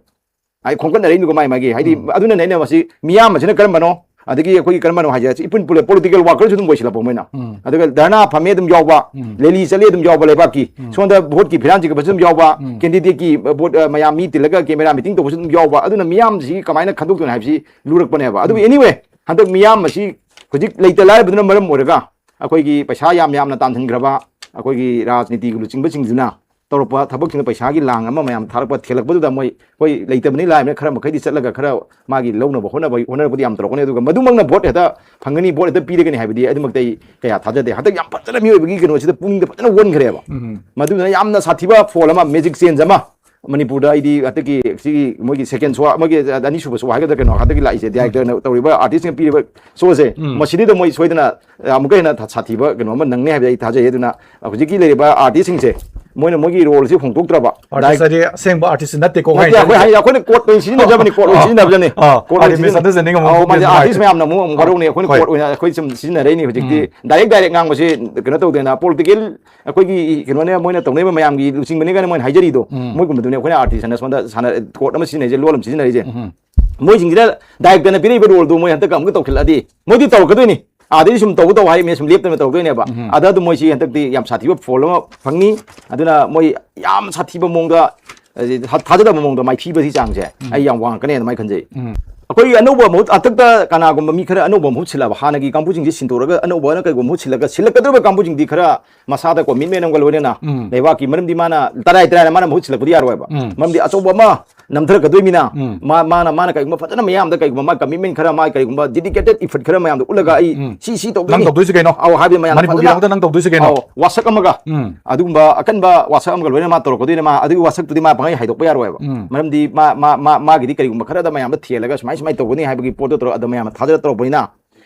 ꯍꯥꯏꯗꯤ ꯈꯣꯝꯒꯠꯅꯔꯛꯏꯅꯤꯀꯣ ꯃꯥꯏ ꯃꯥꯒꯤ꯫ ꯍꯥꯏꯗꯤ ꯎꯝ꯫ ꯑꯗꯨꯅꯅꯦ ꯑꯩꯅ ꯃꯁꯤ ꯃꯤꯌꯥꯝꯕꯁꯤꯅ ꯀꯔꯝꯕꯅꯣ, ꯑꯗꯒꯤ ꯑꯩꯈꯣꯏꯒꯤ ꯀꯔꯝꯕꯅꯣ ꯍꯥꯏꯁꯦ, ꯏꯄꯨꯟ ꯄꯨꯜꯂꯦ, ꯄꯣꯂꯤꯇꯤꯀꯦꯜ ꯋꯥꯀꯔꯁꯨ ꯑꯗꯨꯝ ꯑꯣꯏꯁꯤꯜꯂꯛꯄ ꯃꯣꯏꯅ꯫ ꯎꯝ꯫ ꯑꯗꯨꯒ ꯙꯔꯅꯥ ꯐꯝꯃꯦ ꯑꯗꯨꯝ ꯌꯥꯎꯕ, ꯎꯝ꯫ ꯔꯦꯂꯤ ꯆꯠꯂꯦ ꯑꯗꯨꯝ ꯌꯥꯎꯕ ꯂꯩꯕꯥꯛꯀꯤ꯫ ꯎꯝ꯫ ꯁꯣꯝꯗ ꯚꯣꯠꯀꯤ ꯐꯤꯔꯥꯟ ꯆꯤꯡꯈꯠꯄꯁꯨ ꯑꯗꯨꯝ ꯌꯥꯎꯕ, ꯎꯝ꯫ ꯀꯦꯟꯗꯤꯗꯦꯠꯀꯤ, ꯑ, ꯚꯣꯠ, ꯑ, ꯃꯌꯥꯝ ꯃꯤ ꯇꯤꯜꯂꯒ ꯀꯦꯃꯦꯔꯥ ꯃꯤꯇꯤꯡ ꯇꯧꯕꯁꯨ ꯑꯗꯨꯝ ꯌꯥꯎꯕ꯫ ꯑꯗꯨꯅ ꯃꯤꯌꯥꯝꯁꯤ ꯀꯃꯥꯏꯅ ꯈꯟꯗꯣꯛꯇꯣꯏꯅꯣ ꯍꯥꯏꯕꯁꯤ ꯂꯨꯔꯛꯄꯅꯦꯕ꯫ ꯑꯗꯨꯕꯨ ꯎꯝ꯫ Anyway, ꯍꯟꯗꯛ ꯃꯤꯌꯥꯝ ꯑꯁꯤ ꯍꯧꯖꯤꯛ ꯂꯩꯇ ꯂꯥꯏꯔꯕꯗꯨꯅ ꯃꯔꯝ ꯑꯣꯏꯔꯒ ꯑꯩꯈꯣꯏꯒꯤ ꯄꯩꯁꯥ ꯌꯥꯝ ꯌꯥꯝꯅ ꯇꯥꯟꯁꯤꯟꯈ꯭ꯔꯕ, ꯑꯩꯈꯣꯏꯒꯤ ꯔꯥꯖꯅꯤꯇꯤꯒꯤ ꯂꯨꯆꯤꯡꯕꯁꯤꯡꯗꯨꯅ ꯇꯧꯔꯛꯄ ꯊꯕꯛꯁꯤꯡꯗ ꯄꯩꯁꯥꯒꯤ ꯂꯥꯡ ꯑꯃ ꯃꯌꯥꯝ ꯊꯥꯔꯛꯄ ꯊꯦꯜꯂꯛꯄꯗꯨꯗ ꯃꯣꯏ, ꯍꯣꯏ, ꯂꯩꯇꯕꯅꯤ ꯂꯥꯏꯔꯕꯅꯤ, ꯈꯔ ꯃꯈꯩꯗꯤ ꯆꯠꯂꯒ ꯈꯔ ꯃꯥꯒꯤ ꯂꯧꯅꯕ ꯍꯣꯠꯅꯕ, ꯍꯣꯠꯅꯔꯛꯄꯗꯤ ꯌꯥꯝ ꯇꯧꯔꯛꯀꯅꯤ꯫ ꯑꯗꯨꯒ ꯃꯗꯨꯃꯛꯅ ꯚꯣꯠ ꯍꯦꯛꯇ ꯐꯪꯒꯅꯤ, ꯚꯣꯠ ꯍꯦꯛꯇ ꯄꯤꯔꯒꯅꯤ ꯍꯥꯏꯕꯗꯤ ꯑꯗꯨꯃꯛꯇ ꯑꯩ ꯀꯌꯥ ꯊꯥꯖꯗꯦ꯫ ꯍꯟꯗꯛ ꯌꯥꯝ ꯐꯖꯅ ꯃꯤꯑꯣꯏꯕꯒꯤ ꯀꯩꯅꯣꯁꯤꯗ ꯄꯨꯛꯅꯤꯡꯗ ꯐꯖꯅ ꯑꯣꯟꯈ꯭ꯔꯦꯕ꯫ ꯎꯝ꯫ ꯃꯗꯨꯗꯨꯅ ꯌꯥꯝꯅ ꯁꯥꯊꯤꯕ ꯐꯣꯜ ꯑꯃ, ꯃꯦꯖꯤꯛ ꯆꯦꯟꯖ ꯑꯃ ꯃꯅꯤꯄꯨꯔꯗ ꯑꯩꯗꯤ ꯍꯟꯗꯛꯀꯤ ꯁꯤꯒꯤ ꯃꯣꯏꯒꯤ ꯁꯦꯀꯦꯟ ꯁꯣ, ꯃꯣꯏꯒꯤ ꯑꯅꯤꯁꯨꯕ ꯁꯣ ꯍꯥꯏꯒꯗ꯭ꯔꯥ ꯀꯩꯅꯣ, ꯍꯟꯗꯛꯀꯤ ꯂꯥꯛꯏꯁꯦ ꯗꯥꯏꯔꯦꯛꯇꯔꯅ ꯇꯧꯔꯤꯕ ꯑꯥꯔꯇꯤꯁꯁꯤꯡꯅ ꯄꯤꯔꯤꯕ ꯁꯣꯁꯦ, ꯎꯝ꯫ ꯃꯁꯤꯗꯩꯗ ꯃꯣꯏ ꯁꯣꯏꯗꯅ ꯑꯃꯨꯛꯀ ꯍꯦꯟꯅ ꯊ-, ꯁꯥꯊꯤꯕ ꯀꯩꯅꯣ ꯑꯃ ꯅꯪꯅꯤ ꯍꯥꯏꯕꯁꯦ ꯑꯩ ꯊꯥꯖꯩ꯫ ꯑꯗꯨꯅ ꯍꯧꯖꯤꯛꯀꯤ ꯂꯩꯔꯤꯕ ꯑꯥꯔꯇꯤꯁꯁꯤꯡꯁꯦ ꯃꯣꯏꯅ ꯃꯣꯏꯒꯤ ꯔꯣꯜꯁꯤ ꯍꯣꯡꯗꯣꯛꯇ꯭ꯔꯕ, ꯑꯥꯔꯇꯤꯁ ꯍꯥꯏꯗꯤ ꯑꯁꯦꯡꯕ ꯑꯥꯔꯇꯤꯁ ꯅꯠꯇꯦꯀꯣ, ꯅꯠꯇꯦ, ꯑꯩꯈꯣꯏ ꯍꯥꯏꯁꯦ ꯑꯩꯈꯣꯏꯅ ꯀꯣꯠ ꯑꯣꯏꯅ ꯁꯤꯖꯤꯟꯅꯖꯕꯅꯤ, ꯀꯣꯠ ꯑꯣꯏꯅ ꯑꯥ, ꯁꯤꯖꯤꯟꯅꯕꯖꯅꯤ꯫ ꯑꯥ, ꯀꯣꯠ ꯑꯣꯏꯅ ꯑꯥꯔꯇꯤꯁ ꯁꯤꯖꯤꯟꯅ-, ꯑꯟꯗꯔꯁꯇꯦꯟꯗꯤꯡ ꯑꯃ ꯑꯧ, ꯃꯥꯁꯦ ꯅꯨꯡꯉꯥꯏꯇꯦ꯫ ꯑꯥꯔꯇꯤꯁ ꯃꯌꯥꯝꯅ ꯑꯃꯨꯛ ꯑꯃꯨꯛ ꯍꯣꯏ꯫ ꯋꯥꯔꯧꯅꯩ, ꯑꯩꯈꯣꯏꯅ ꯍꯣꯏ꯫ ꯀꯣꯠ ꯑꯣꯏꯅ ꯑꯩꯈꯣꯏ ꯁꯨꯝ ꯁꯤꯖꯤꯟꯅꯔꯛꯏꯅꯤ꯫ ꯍꯧꯖꯤꯛꯇꯤ ꯎꯝ꯫ ꯗꯥꯏꯔꯦꯛ ꯗꯥꯏꯔꯦꯛ ꯉꯥꯡꯕꯁꯤ ꯀꯩꯅꯣ ꯇꯧꯗꯦꯅ, ꯄꯣꯂꯤꯇꯤꯀꯦꯜ ꯑꯩꯈꯣꯏꯒꯤ ꯀꯩꯅꯣꯅꯦ, ꯃꯣꯏꯅ ꯇꯧꯅꯔꯤꯕ ꯃꯌꯥꯝꯒꯤ ꯂꯨꯆꯤꯡꯕꯅꯤ ꯀꯥꯏꯅ ꯃꯣꯏꯅ ꯍꯥꯏꯖꯔꯤꯗꯣ, ꯎꯝ꯫ ꯃꯣꯏꯒꯨꯝꯕꯗꯨꯅꯦ ꯑꯩꯈꯣꯏꯅ ꯑꯥꯔꯇꯤꯁ ꯑꯅ ꯁꯣꯝꯗ ꯁꯥꯟꯅ-, ꯀꯣꯠ ꯑꯃ ꯁꯤꯖꯤꯟꯅꯩꯁꯦ, ꯂꯣꯜ ꯑꯃ ꯁꯤꯖꯤꯟꯅꯔꯤꯁꯦ꯫ ꯎꯝ꯫ ꯃꯣꯏꯁꯤꯡꯁꯤꯅ ꯗꯥꯏꯔꯦꯛꯇꯔꯅ ꯄꯤꯔꯛꯏꯕ ꯔꯣꯜꯗꯣ ꯃꯣꯏ ꯍꯟꯗꯛꯀ ꯑꯃꯨꯛꯀ ꯇꯧꯈꯠꯂꯛꯑꯗꯤ ꯃꯣꯏꯗꯤ ꯇꯧꯔꯛꯀꯗꯣꯏꯅꯤ꯫ ꯑꯥꯗꯩꯗꯤ ꯁꯨꯝ ꯇꯧꯕ ꯇꯧ ꯍꯥꯏ, ꯃꯦ-, ꯁꯨꯝ ꯂꯦꯞꯇꯅ ꯇꯧꯔꯛꯇꯣꯏꯅꯦꯕ꯫ ꯎꯝ꯫ ꯑꯗ ꯑꯗꯨꯝ ꯃꯣꯏꯁꯤ ꯍꯟꯗꯛꯇꯤ ꯌꯥꯝ ꯁꯥꯊꯤꯕ ꯐꯣꯜ ꯑꯃ ꯐꯪꯅꯤ꯫ ꯑꯗꯨꯅ ꯃꯣꯏ ꯌꯥꯝ ꯁꯥꯊꯤꯕ ꯃꯑꯣꯡꯗ, ꯑ, ꯊꯥ-, ꯊꯥꯖꯗꯕ ꯃꯑꯣꯡꯗ ꯃꯥꯏꯊꯤꯕꯒꯤ ꯆꯥꯡꯁꯦ ꯎꯝ꯫ ꯑꯩ ꯌꯥꯝ ꯋꯥꯡꯉꯛꯀꯅꯤ ꯑꯗꯨꯃꯥꯏꯅ ꯈꯟꯖꯩ꯫ ꯎꯝ꯫ ꯑꯩꯈꯣꯏꯒꯤ ꯑꯅꯧꯕ ꯃꯍꯨꯠ, ꯍꯟꯗꯛꯇ ꯀꯅꯥꯒꯨꯝꯕ ꯃꯤ ꯈꯔ ꯑꯅꯧꯕ ꯃꯍꯨꯠ ꯁꯤꯜꯂꯕ, ꯍꯥꯟꯅꯒꯤ ꯀꯥꯡꯕꯨꯁꯤꯡꯁꯤ ꯁꯤꯟꯗꯣꯔꯒ ꯑꯅꯧꯕ ꯑꯣꯏꯅ ꯀꯩꯒꯨꯝꯕ ꯃꯍꯨꯠ ꯁꯤꯜꯂꯒ, ꯁꯤꯜꯂꯛꯀꯗꯧꯔꯤꯕ ꯀꯥꯡꯕꯨꯁꯤꯡꯗꯤ ꯈꯔ ꯃꯁꯥꯗ ꯀꯣꯃꯤꯠꯃꯦꯟ ꯑꯃꯒ ꯂꯣꯏꯅꯅ ꯎꯝ꯫ ꯂꯩꯕꯥꯛꯀꯤ ꯃꯔꯝꯗꯤ ꯃꯥꯅ ꯇꯔꯥꯏ ꯇꯔꯥꯏꯅ ꯃꯥꯅ ꯃꯍꯨꯠ ꯁꯤꯜꯂꯛꯄꯗꯤ ꯌꯥꯔꯣꯏꯕ꯫ ꯎꯝ꯫ ꯃꯔꯝꯗꯤ ꯑꯆꯧꯕ ꯑꯃ ꯅꯝꯊꯔꯛꯀꯗꯣꯏꯅꯤꯅ ꯎꯝ꯫ ꯃꯥ-, ꯃꯥꯅ, ꯃꯥꯅ ꯀꯩꯒꯨꯝꯕ ꯐꯖꯅ ꯃꯌꯥꯝꯗ ꯀꯩꯒꯨꯝꯕ ꯃꯥ ꯀꯃꯤꯠꯃꯦꯟ ꯈꯔ, ꯃꯥ ꯀꯩꯒꯨꯝꯕ ꯗꯤꯗꯤꯀꯦꯇꯦꯠ ꯏꯐꯔꯠ ꯈꯔ ꯃꯌꯥꯝꯗꯣ ꯎꯠꯂꯒ ꯑꯩ ꯎꯝ꯫ ꯁꯤ, ꯁꯤ ꯇꯧꯗꯣꯏꯅꯤ꯫ ꯅꯪ ꯇꯧꯗꯣꯏꯁꯤ ꯀꯩꯅꯣ? ꯑꯧ, ꯍꯥꯏꯕꯗꯤ ꯃꯌꯥꯝ ꯃꯅꯤꯄꯨꯔꯒꯤꯗꯃꯛꯇ ꯐꯖꯅ ꯅꯪ ꯇꯧꯗꯣꯏꯁꯤ ꯀꯩꯅꯣ? ꯑꯧ, ꯋꯥꯁꯛ ꯑꯃꯒ ꯎꯝ꯫ ꯑꯗꯨꯒꯨꯝꯕ ꯑꯀꯟꯕ ꯋꯥꯁꯛ ꯑꯃꯒ ꯂꯣꯏꯅꯅ ꯃꯥ ꯇꯧꯔꯛꯀꯗꯣꯏꯅꯤ꯫ ꯃꯥ ꯑꯗꯨꯒꯤ ꯋꯥꯁꯛꯇꯨꯗꯤ ꯃꯥ ꯄꯪꯍꯥꯏ ꯍꯥꯏꯗꯣꯛꯄ ꯌꯥꯔꯣꯏꯕ꯫ ꯎꯝ꯫ ꯃꯔꯝꯗꯤ ꯃꯥ, ꯃꯥ, ꯃꯥ, ꯃꯥꯒꯤꯗꯤ ꯀꯔꯤꯒꯨꯝꯕ ꯈꯔꯗ ꯃꯌꯥꯝꯗ ꯊꯦꯜꯂꯒ ꯁꯨꯃꯥꯏ, ꯁꯨꯃꯥꯏ ꯇꯧꯒꯅꯤ ꯍꯥꯏꯕꯒꯤ ꯄꯣꯠꯇꯣ ꯇꯧꯔ-, ꯑꯗ ꯃꯌꯥꯝꯅ ꯊꯥꯖꯔ ꯇꯧꯔꯛꯄꯅꯤꯅ꯫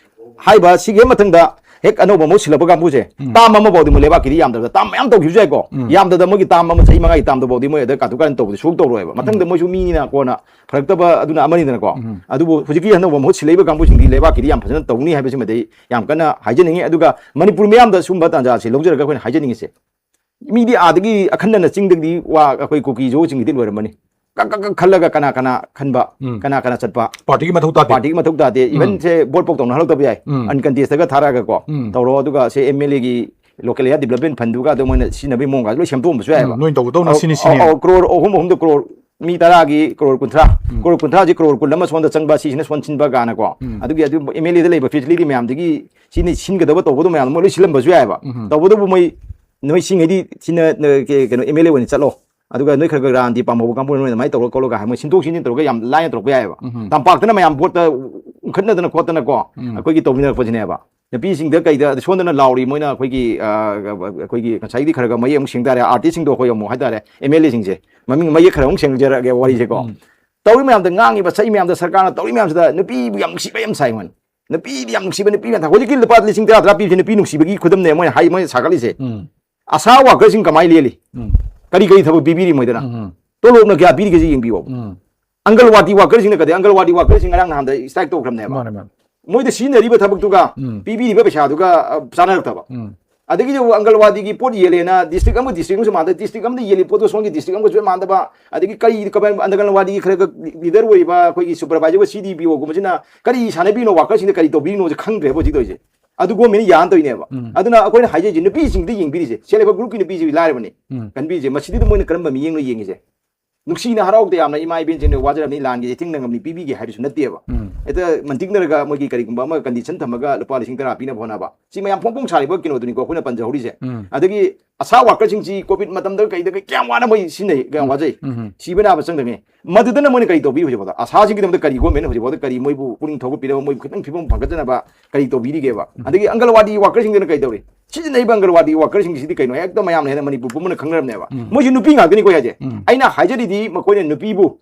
ꯍꯥꯏꯕ ꯁꯤꯒꯤ ꯃꯊꯪꯗ ꯍꯦꯛ ꯑꯅꯧꯕ ꯃꯍꯨꯠ ꯁꯤꯜꯂꯛꯄ ꯀꯥꯡꯕꯨꯁꯦ, ꯎꯝ꯫ ꯇꯥꯝ ꯑꯃꯐꯥꯎꯗꯤ ꯃꯣꯏ ꯂꯩꯕꯥꯛꯀꯤꯗꯤ ꯌꯥꯝꯗꯕꯗ, ꯇꯥꯝ ꯃꯌꯥꯝ ꯇꯧꯈꯤꯕꯁꯨ ꯌꯥꯏꯀꯣ꯫ ꯎꯝ꯫ ꯌꯥꯝꯗꯕꯗ ꯃꯣꯏꯒꯤ ꯇꯥꯝ ꯑꯃ, ꯆꯍꯤ ꯃꯉꯥꯒꯤ ꯇꯥꯝꯗꯨꯐꯥꯎꯗꯤ ꯃꯣꯏ ꯑꯗ ꯀꯥꯇꯨ ꯀꯥꯔꯟ ꯇꯧꯕꯗꯤ ꯁꯨꯡꯇꯧ ꯇꯧꯔꯣꯏꯕ꯫ ꯃꯊꯪꯗ ꯎꯝ꯫ ꯃꯣꯏꯁꯨ ꯃꯤꯅꯤꯅ ꯀꯣꯟꯅ ꯐꯔꯛꯇꯕ ꯑꯗꯨꯅ ꯑꯃꯅꯤꯗꯅꯀꯣ꯫ ꯎꯝ꯫ ꯑꯗꯨꯕꯨ ꯍꯧꯖꯤꯛꯀꯤ ꯑꯅꯧꯕ ꯃꯍꯨꯠ ꯁꯤꯜꯂꯛꯏꯕ ꯀꯥꯡꯕꯨꯁꯤꯡꯗꯤ ꯂꯩꯕꯥꯛꯀꯤꯗꯤ ꯌꯥꯝ ꯐꯖꯅ ꯇꯧꯅꯤ ꯍꯥꯏꯕꯁꯤꯃꯗꯤ ꯑꯩ ꯌꯥꯝ ꯀꯟꯅ ꯍꯥꯏꯖꯅꯤꯡꯉꯤ꯫ ꯑꯗꯨꯒ ꯃꯅꯤꯄꯨꯔ ꯃꯤꯌꯥꯝꯗ ꯁꯨꯝꯕ ꯇꯥꯟꯖꯥꯁꯦ ꯂꯧꯖꯔꯒ ꯑꯩꯈꯣꯏꯅ ꯍꯥꯏꯖꯅꯤꯡꯉꯤꯁꯦ, ꯃꯤꯗꯤ ꯑꯥꯗꯒꯤ ꯑꯈꯟꯅꯅ ꯆꯤꯡꯗꯒꯤ ꯋꯥ ꯑꯩꯈꯣꯏ ꯀꯨꯀꯤ ꯖꯣ ꯆꯤꯡꯒꯤꯗꯤ ꯂꯣꯏꯔꯝꯃꯅꯤ꯫ ꯀꯛ ꯀꯛ ꯀꯛ ꯈꯜꯂꯒ ꯀꯅꯥ ꯀꯅꯥ ꯈꯟꯕ, ꯎꯝ꯫ ꯀꯅꯥ ꯀꯅꯥ ꯆꯠꯄ꯫ ꯄꯥꯔꯇꯤꯒꯤ ꯃꯊꯧ ꯇꯥꯗꯦ꯫ ꯄꯥꯔꯇꯤꯒꯤ ꯃꯊꯧ ꯇꯥꯗꯦ꯫ ꯎꯝ꯫ ꯏꯚꯟ ꯁꯦ ꯚꯣꯠ ꯐꯥꯎ ꯇꯧꯅꯍꯜꯂꯛꯇꯕ ꯌꯥꯏ꯫ ꯎꯝ꯫ ꯑꯟꯀꯟꯇꯦꯁꯇꯒ ꯊꯥꯔꯛꯑꯒ ꯀꯣ, ꯎꯝ꯫ ꯇꯧꯔꯣ, ꯑꯗꯨꯒ ꯁꯦ ꯑꯦꯝ ꯑꯦꯜ ꯑꯦꯒꯤ ꯂꯣꯀꯦꯜ ꯑꯦꯔꯤꯌꯥ ꯗꯤꯕꯂꯞꯃꯦꯟ ꯐꯟꯗꯨꯒ ꯑꯗꯨꯝ ꯃꯣꯏꯅ ꯁꯤꯖꯤꯟꯅꯕꯒꯤ ꯃꯑꯣꯡꯒ ꯂꯣꯏ ꯁꯦꯝꯗꯣꯛꯑꯝꯕꯁꯨ ꯌꯥꯏꯑꯕ꯫ ꯎꯝ, ꯅꯣꯏꯅ ꯇꯧꯒꯗꯧꯅ ꯑꯧ, ꯁꯤꯅꯤ, ꯁꯤꯅꯤ꯫ ꯑꯧ, ꯑꯧ, ꯀ꯭ꯔꯣꯔ ꯑꯍꯨꯝ, ꯑꯍꯨꯝꯗ ꯀ꯭ꯔꯣꯔ ꯃꯤ ꯇꯔꯥꯒꯤ ꯀ꯭ꯔꯣꯔ ꯀꯨꯟꯊ꯭ꯔꯥ, ꯎꯝ꯫ ꯀ꯭ꯔꯣꯔ ꯀꯨꯟꯊ꯭ꯔꯥꯁꯤ ꯀ꯭ꯔꯣꯔ ꯀꯨꯟ ꯑꯃ ꯁꯣꯝꯗ ꯆꯪꯕ, ꯁꯤꯁꯤꯅ ꯁꯣꯝ ꯁꯤꯟꯕ ꯀꯥꯅꯀꯣ꯫ ꯎꯝ꯫ ꯑꯗꯨꯒꯤ ꯑꯗꯨ ꯑꯦꯝ ꯑꯦꯜ ꯑꯦꯗ ꯂꯩꯕ ꯐꯦꯁꯤꯂꯤꯇꯤ ꯃꯌꯥꯝꯗꯒꯤ ꯁꯤꯅ ꯁꯤꯟꯒꯗꯕ ꯇꯧꯕꯗꯣ ꯃꯌꯥꯝꯗꯣ ꯃꯣꯏ ꯂꯣꯏ ꯁꯤꯜꯂꯝꯕꯁꯨ ꯌꯥꯏꯑꯕ꯫ ꯎꯝ꯫ ꯇꯧꯕꯇꯕꯨ ꯃꯣꯏ, ꯅꯣꯏ ꯁꯤꯉꯩꯗꯤ ꯁꯤꯅ, ꯅ-, ꯀꯦ-, ꯀꯩꯅꯣ, ꯑꯦꯝ ꯑꯦꯜ ꯑꯦ ꯑꯣꯏꯅ ꯆꯠꯂꯣ꯫ ꯑꯗꯨꯒ ꯅꯣꯏ ꯈꯔ ꯈꯔ ꯔꯥꯟꯗꯤ ꯄꯥꯝꯍꯧꯕ ꯀꯥꯡꯕꯨ ꯅꯣꯏ ꯑꯗꯨꯃꯥꯏꯅ ꯇꯧꯔ ꯈꯣꯠꯂꯒ ꯍꯥꯏ, ꯃꯣꯏ ꯁꯤꯟꯗꯣꯛ ꯁꯤꯟꯖꯤꯟ ꯇꯧꯔꯒ ꯌꯥꯝ ꯂꯥꯏꯅ ꯇꯧꯔꯛꯄ ꯌꯥꯏꯑꯕ꯫ ꯎꯝ꯫ ꯇꯝꯄꯥꯛꯇꯅ ꯃꯌꯥꯝ ꯚꯣꯠꯇ ꯎꯪꯈꯠꯅꯗꯅ ꯈꯣꯠꯇꯅꯀꯣ, ꯎꯝ꯫ ꯑꯩꯈꯣꯏꯒꯤ ꯇꯧꯃꯤꯟꯅꯔꯛꯄꯁꯤꯅꯦꯕ꯫ ꯅꯨꯄꯤꯁꯤꯡꯗ ꯀꯩꯗ ꯑꯗ ꯁꯣꯝꯗꯅ ꯂꯥꯎꯔꯤ ꯃꯣꯏꯅ ꯑꯩꯈꯣꯏꯒꯤ, ꯑ, ꯑꯩꯈꯣꯏꯒꯤ ꯉꯁꯥꯏꯗꯤ ꯈꯔ ꯈꯔ ꯃꯌꯦꯛ ꯑꯃꯨꯛ ꯁꯦꯡ ꯇꯥꯔꯦ, ꯑꯥꯔꯇꯤꯁꯁꯤꯡꯗꯣ ꯑꯩꯈꯣꯏ ꯑꯃꯨꯛ ꯍꯥꯏꯇꯥꯔꯦ, ꯑꯦꯝ ꯑꯦꯜ ꯑꯦꯁꯤꯡꯁꯦ ꯃꯃꯤꯡ ꯃꯌꯦꯛ ꯈꯔ ꯑꯃꯨꯛ ꯁꯦꯡꯖꯔꯛꯑꯒꯦ ꯋꯥꯔꯤꯁꯦꯀꯣ꯫ ꯎꯝ꯫ ꯇꯧꯔꯤ ꯃꯌꯥꯝꯗ, ꯉꯥꯡꯉꯤꯕ ꯁꯛꯏ ꯃꯌꯥꯝꯗ, ꯁꯔꯀꯥꯔꯅ ꯇꯧꯔꯤ ꯃꯌꯥꯝꯁꯤꯗ ꯅꯨꯄꯤꯕꯨ ꯌꯥꯝ ꯅꯨꯡꯁꯤꯕ ꯌꯥꯝ ꯁꯥꯏ ꯃꯣꯏꯅ꯫ ꯅꯨꯄꯤꯗꯤ ꯌꯥꯝ ꯅꯨꯡꯁꯤꯕ, ꯅꯨꯄꯤ ꯌꯥꯝ ꯊꯥ-, ꯍꯧꯖꯤꯛꯀꯤ ꯂꯨꯄꯥ ꯂꯤꯁꯤꯡ ꯇꯔꯥ ꯇꯔꯥ ꯄꯤꯕꯁꯦ ꯅꯨꯄꯤ ꯅꯨꯡꯁꯤꯕꯒꯤ ꯈꯨꯗꯝꯅꯦ ꯃꯣꯏꯅ ꯍꯥꯏ, ꯃꯣꯏꯅ ꯁꯥꯒꯠꯂꯤꯁꯦ꯫ ꯎꯝ꯫ ꯑꯁꯥ ꯋꯥꯔꯀꯔꯁꯤꯡ ꯀꯃꯥꯏꯅ ꯂꯦꯜꯂꯤ? ꯎꯝ꯫ ꯀꯔꯤ ꯀꯔꯤ ꯊꯕꯛ ꯄꯤꯕꯤꯔꯤ ꯃꯣꯏꯗꯅ? ꯎꯝ꯫ ꯇꯣꯂꯣꯞꯅ ꯀꯌꯥ ꯄꯤꯔꯤꯒꯦꯁꯤ ꯌꯦꯡꯕꯤꯌꯣ꯫ ꯎꯝ꯫ ꯑꯪꯒꯜꯋꯥꯗꯤ ꯋꯥꯔꯀꯔꯁꯤꯡꯅ ꯀꯗꯤ, ꯑꯪꯒꯜꯋꯥꯗꯤ ꯋꯥꯔꯀꯔꯁꯤꯡ ꯉꯔꯥꯡ ꯅꯍꯥꯟꯗ ꯁ꯭ꯇ꯭ꯔꯥꯏꯛ ꯇꯧꯈ꯭ꯔꯕꯅꯦꯕ꯫ ꯃꯥꯅꯦ, ꯃꯥꯅꯦ꯫ ꯃꯣꯏꯗ ꯁꯤꯖꯤꯟꯅꯔꯤꯕ ꯊꯕꯛꯇꯨꯒ ꯎꯝ꯫ ꯄꯤꯕꯤꯔꯤꯕ ꯄꯩꯁꯥꯗꯨꯒ, ꯑ, ꯆꯥꯅꯔꯛꯇꯕ꯫ ꯎꯝ꯫ ꯑꯗꯒꯤꯗꯤ ꯑꯪꯒꯜꯋꯥꯗꯤꯒꯤ ꯄꯣꯠ ꯌꯦꯜꯂꯦꯅ ꯗꯤꯁꯇ꯭ꯔꯤꯛ ꯑꯃ ꯗꯤꯁꯇ꯭ꯔꯤꯛ ꯑꯃꯁꯨ ꯃꯥꯟꯗꯕ, ꯗꯤꯁꯇ꯭ꯔꯤꯛ ꯑꯃꯗ ꯌꯦꯜꯂꯤ ꯄꯣꯠꯇꯣ ꯁꯣꯝꯒꯤ ꯗꯤꯁꯇ꯭ꯔꯤꯛ ꯑꯃꯒꯁꯨ ꯃꯥꯟꯗꯕ, ꯑꯗꯒꯤ ꯀꯔꯤ ꯀꯃꯥꯏꯅ ꯑꯪꯒꯜꯋꯥꯗꯤꯒꯤ ꯈꯔ ꯈꯔ ꯂꯤꯗꯔ ꯑꯣꯏꯔꯤꯕ ꯑꯩꯈꯣꯏꯒꯤ ꯁꯨꯄꯔꯚꯥꯏꯖꯔ, ꯁꯤ ꯗꯤ ꯄꯤ ꯑꯣꯒꯨꯝꯕꯁꯤꯅ ꯀꯔꯤ ꯁꯥꯟꯅꯕꯤꯅꯣ, ꯋꯥꯔꯀꯔꯁꯤꯡꯗ ꯀꯔꯤ ꯇꯧꯕꯤꯔꯤꯅꯣꯁꯦ ꯈꯪꯗ꯭ꯔꯦꯕ ꯍꯧꯖꯤꯛ ꯇꯧꯔꯤꯁꯦ꯫ ꯑꯗꯨ ꯒꯣꯔꯃꯦꯟꯅ ꯌꯥꯅ ꯇꯧꯔꯤꯅꯦꯕ꯫ ꯎꯝ꯫ ꯑꯗꯨꯅ ꯑꯩꯈꯣꯏꯅ ꯍꯥꯏꯖꯩꯁꯦ, ꯅꯨꯄꯤꯁꯤꯡꯗ ꯌꯦꯡꯕꯤꯔꯤꯁꯦ, ꯁꯦꯜꯐ ꯍꯦꯜꯞ ꯒ꯭ꯔꯨꯞꯀꯤ ꯅꯨꯄꯤꯁꯤ ꯂꯥꯏꯔꯕꯅꯤ꯫ ꯎꯝ꯫ ꯀꯟꯕꯤꯔꯤꯁꯦ, ꯃꯁꯤꯗ ꯃꯣꯏꯅ ꯀꯔꯝꯕ ꯃꯤꯠꯌꯦꯡꯅ ꯌꯦꯡꯉꯤꯁꯦ? ꯅꯨꯡꯁꯤꯅ ꯍꯔꯥꯎ ꯇꯌꯥꯝꯅ ꯏꯃꯥ ꯏꯕꯦꯟꯁꯤꯡꯅ ꯋꯥꯖꯔꯕꯅꯤ, ꯂꯥꯟꯒꯤ ꯆꯩꯊꯦꯡ ꯅꯪꯉꯕꯅꯤ, ꯄꯤꯕꯤꯒꯦ ꯍꯥꯏꯕꯁꯨ ꯅꯠꯇꯦꯕ꯫ ꯎꯝ꯫ ꯍꯦꯛꯇ ꯃꯟꯇꯤꯛꯅꯔꯒ ꯃꯣꯏꯒꯤ ꯀꯔꯤꯒꯨꯝꯕ ꯑꯃ ꯀꯟꯗꯤꯁꯟ ꯊꯝꯃꯒ ꯂꯨꯄꯥ ꯂꯤꯁꯤꯡ ꯇꯔꯥ ꯄꯤꯅꯕ ꯍꯣꯠꯅꯕ꯫ ꯁꯤ ꯃꯌꯥꯝ ꯐꯣꯡ ꯐꯣꯡ ꯁꯥꯔꯤꯕ ꯀꯩꯅꯣꯗꯨꯅꯤꯀꯣ ꯑꯩꯈꯣꯏꯅ ꯄꯟꯖꯍꯧꯔꯤꯁꯦ꯫ ꯎꯝ꯫ ꯑꯗꯒꯤ ꯑꯁꯥ ꯋꯥꯔꯀꯔꯁꯤꯡꯁꯤ ꯀꯣꯚꯤꯗ ꯃꯇꯝꯗ ꯀꯩꯗ ꯀꯩ ꯀꯌꯥꯝ ꯋꯥꯅ ꯃꯣꯏ ꯁꯤꯖꯤꯟꯅꯩ, ꯀꯌꯥꯝ ꯎꯝ꯫ ꯋꯥꯖꯩ꯫ ꯎꯝ꯫ ꯁꯤꯕ ꯅꯥꯕ ꯆꯪꯗꯉꯩ꯫ ꯃꯗꯨꯗꯅ ꯃꯣꯏꯅ ꯀꯔꯤ ꯇꯧꯕꯤꯔꯤ ꯍꯧꯖꯤꯛꯐꯥꯎꯗ? ꯑꯁꯥꯁꯤꯡꯒꯤꯗꯃꯛꯇ ꯀꯔꯤ ꯒꯣꯔꯃꯦꯟꯅ ꯍꯧꯖꯤꯛꯐꯥꯎꯗ ꯀꯔꯤ ꯃꯣꯏꯕꯨ ꯄꯨꯛꯅꯤꯡ ꯊꯧꯒꯠꯄꯤꯔꯒ ꯃꯣꯏꯕꯨ ꯈꯤꯇꯪ ꯐꯤꯕꯝ ꯐꯒꯠꯆꯅꯕ ꯀꯔꯤ ꯇꯧꯕꯤꯔꯤꯒꯦꯕ? ꯎꯝ꯫ ꯑꯗꯒꯤ ꯑꯪꯒꯜꯋꯥꯗꯤ ꯋꯥꯔꯀꯔꯁꯤꯡꯗꯨꯅ ꯀꯩ ꯇꯧꯔꯤ? ꯁꯤꯖꯤꯟꯅꯔꯤꯕ ꯑꯪꯒꯜꯋꯥꯗꯤ ꯋꯥꯔꯀꯔꯁꯤꯡꯁꯤꯗꯤ ꯀꯩꯅꯣ ꯍꯦꯛꯇ ꯃꯌꯥꯝꯅ ꯍꯦꯟꯅ ꯃꯅꯤꯄꯨꯔ ꯄꯨꯝꯕꯅ ꯈꯪꯅꯔꯕꯅꯦꯕ꯫ ꯎꯝ꯫ ꯃꯣꯏꯁꯨ ꯅꯨꯄꯤ ꯉꯥꯛꯇꯅꯤꯀꯣ ꯍꯥꯏꯁꯦ꯫ ꯎꯝ꯫ ꯑꯩꯅ ꯍꯥꯏꯖꯔꯤꯗꯤ ꯃꯈꯣꯏꯅ ꯅꯨꯄꯤꯕꯨ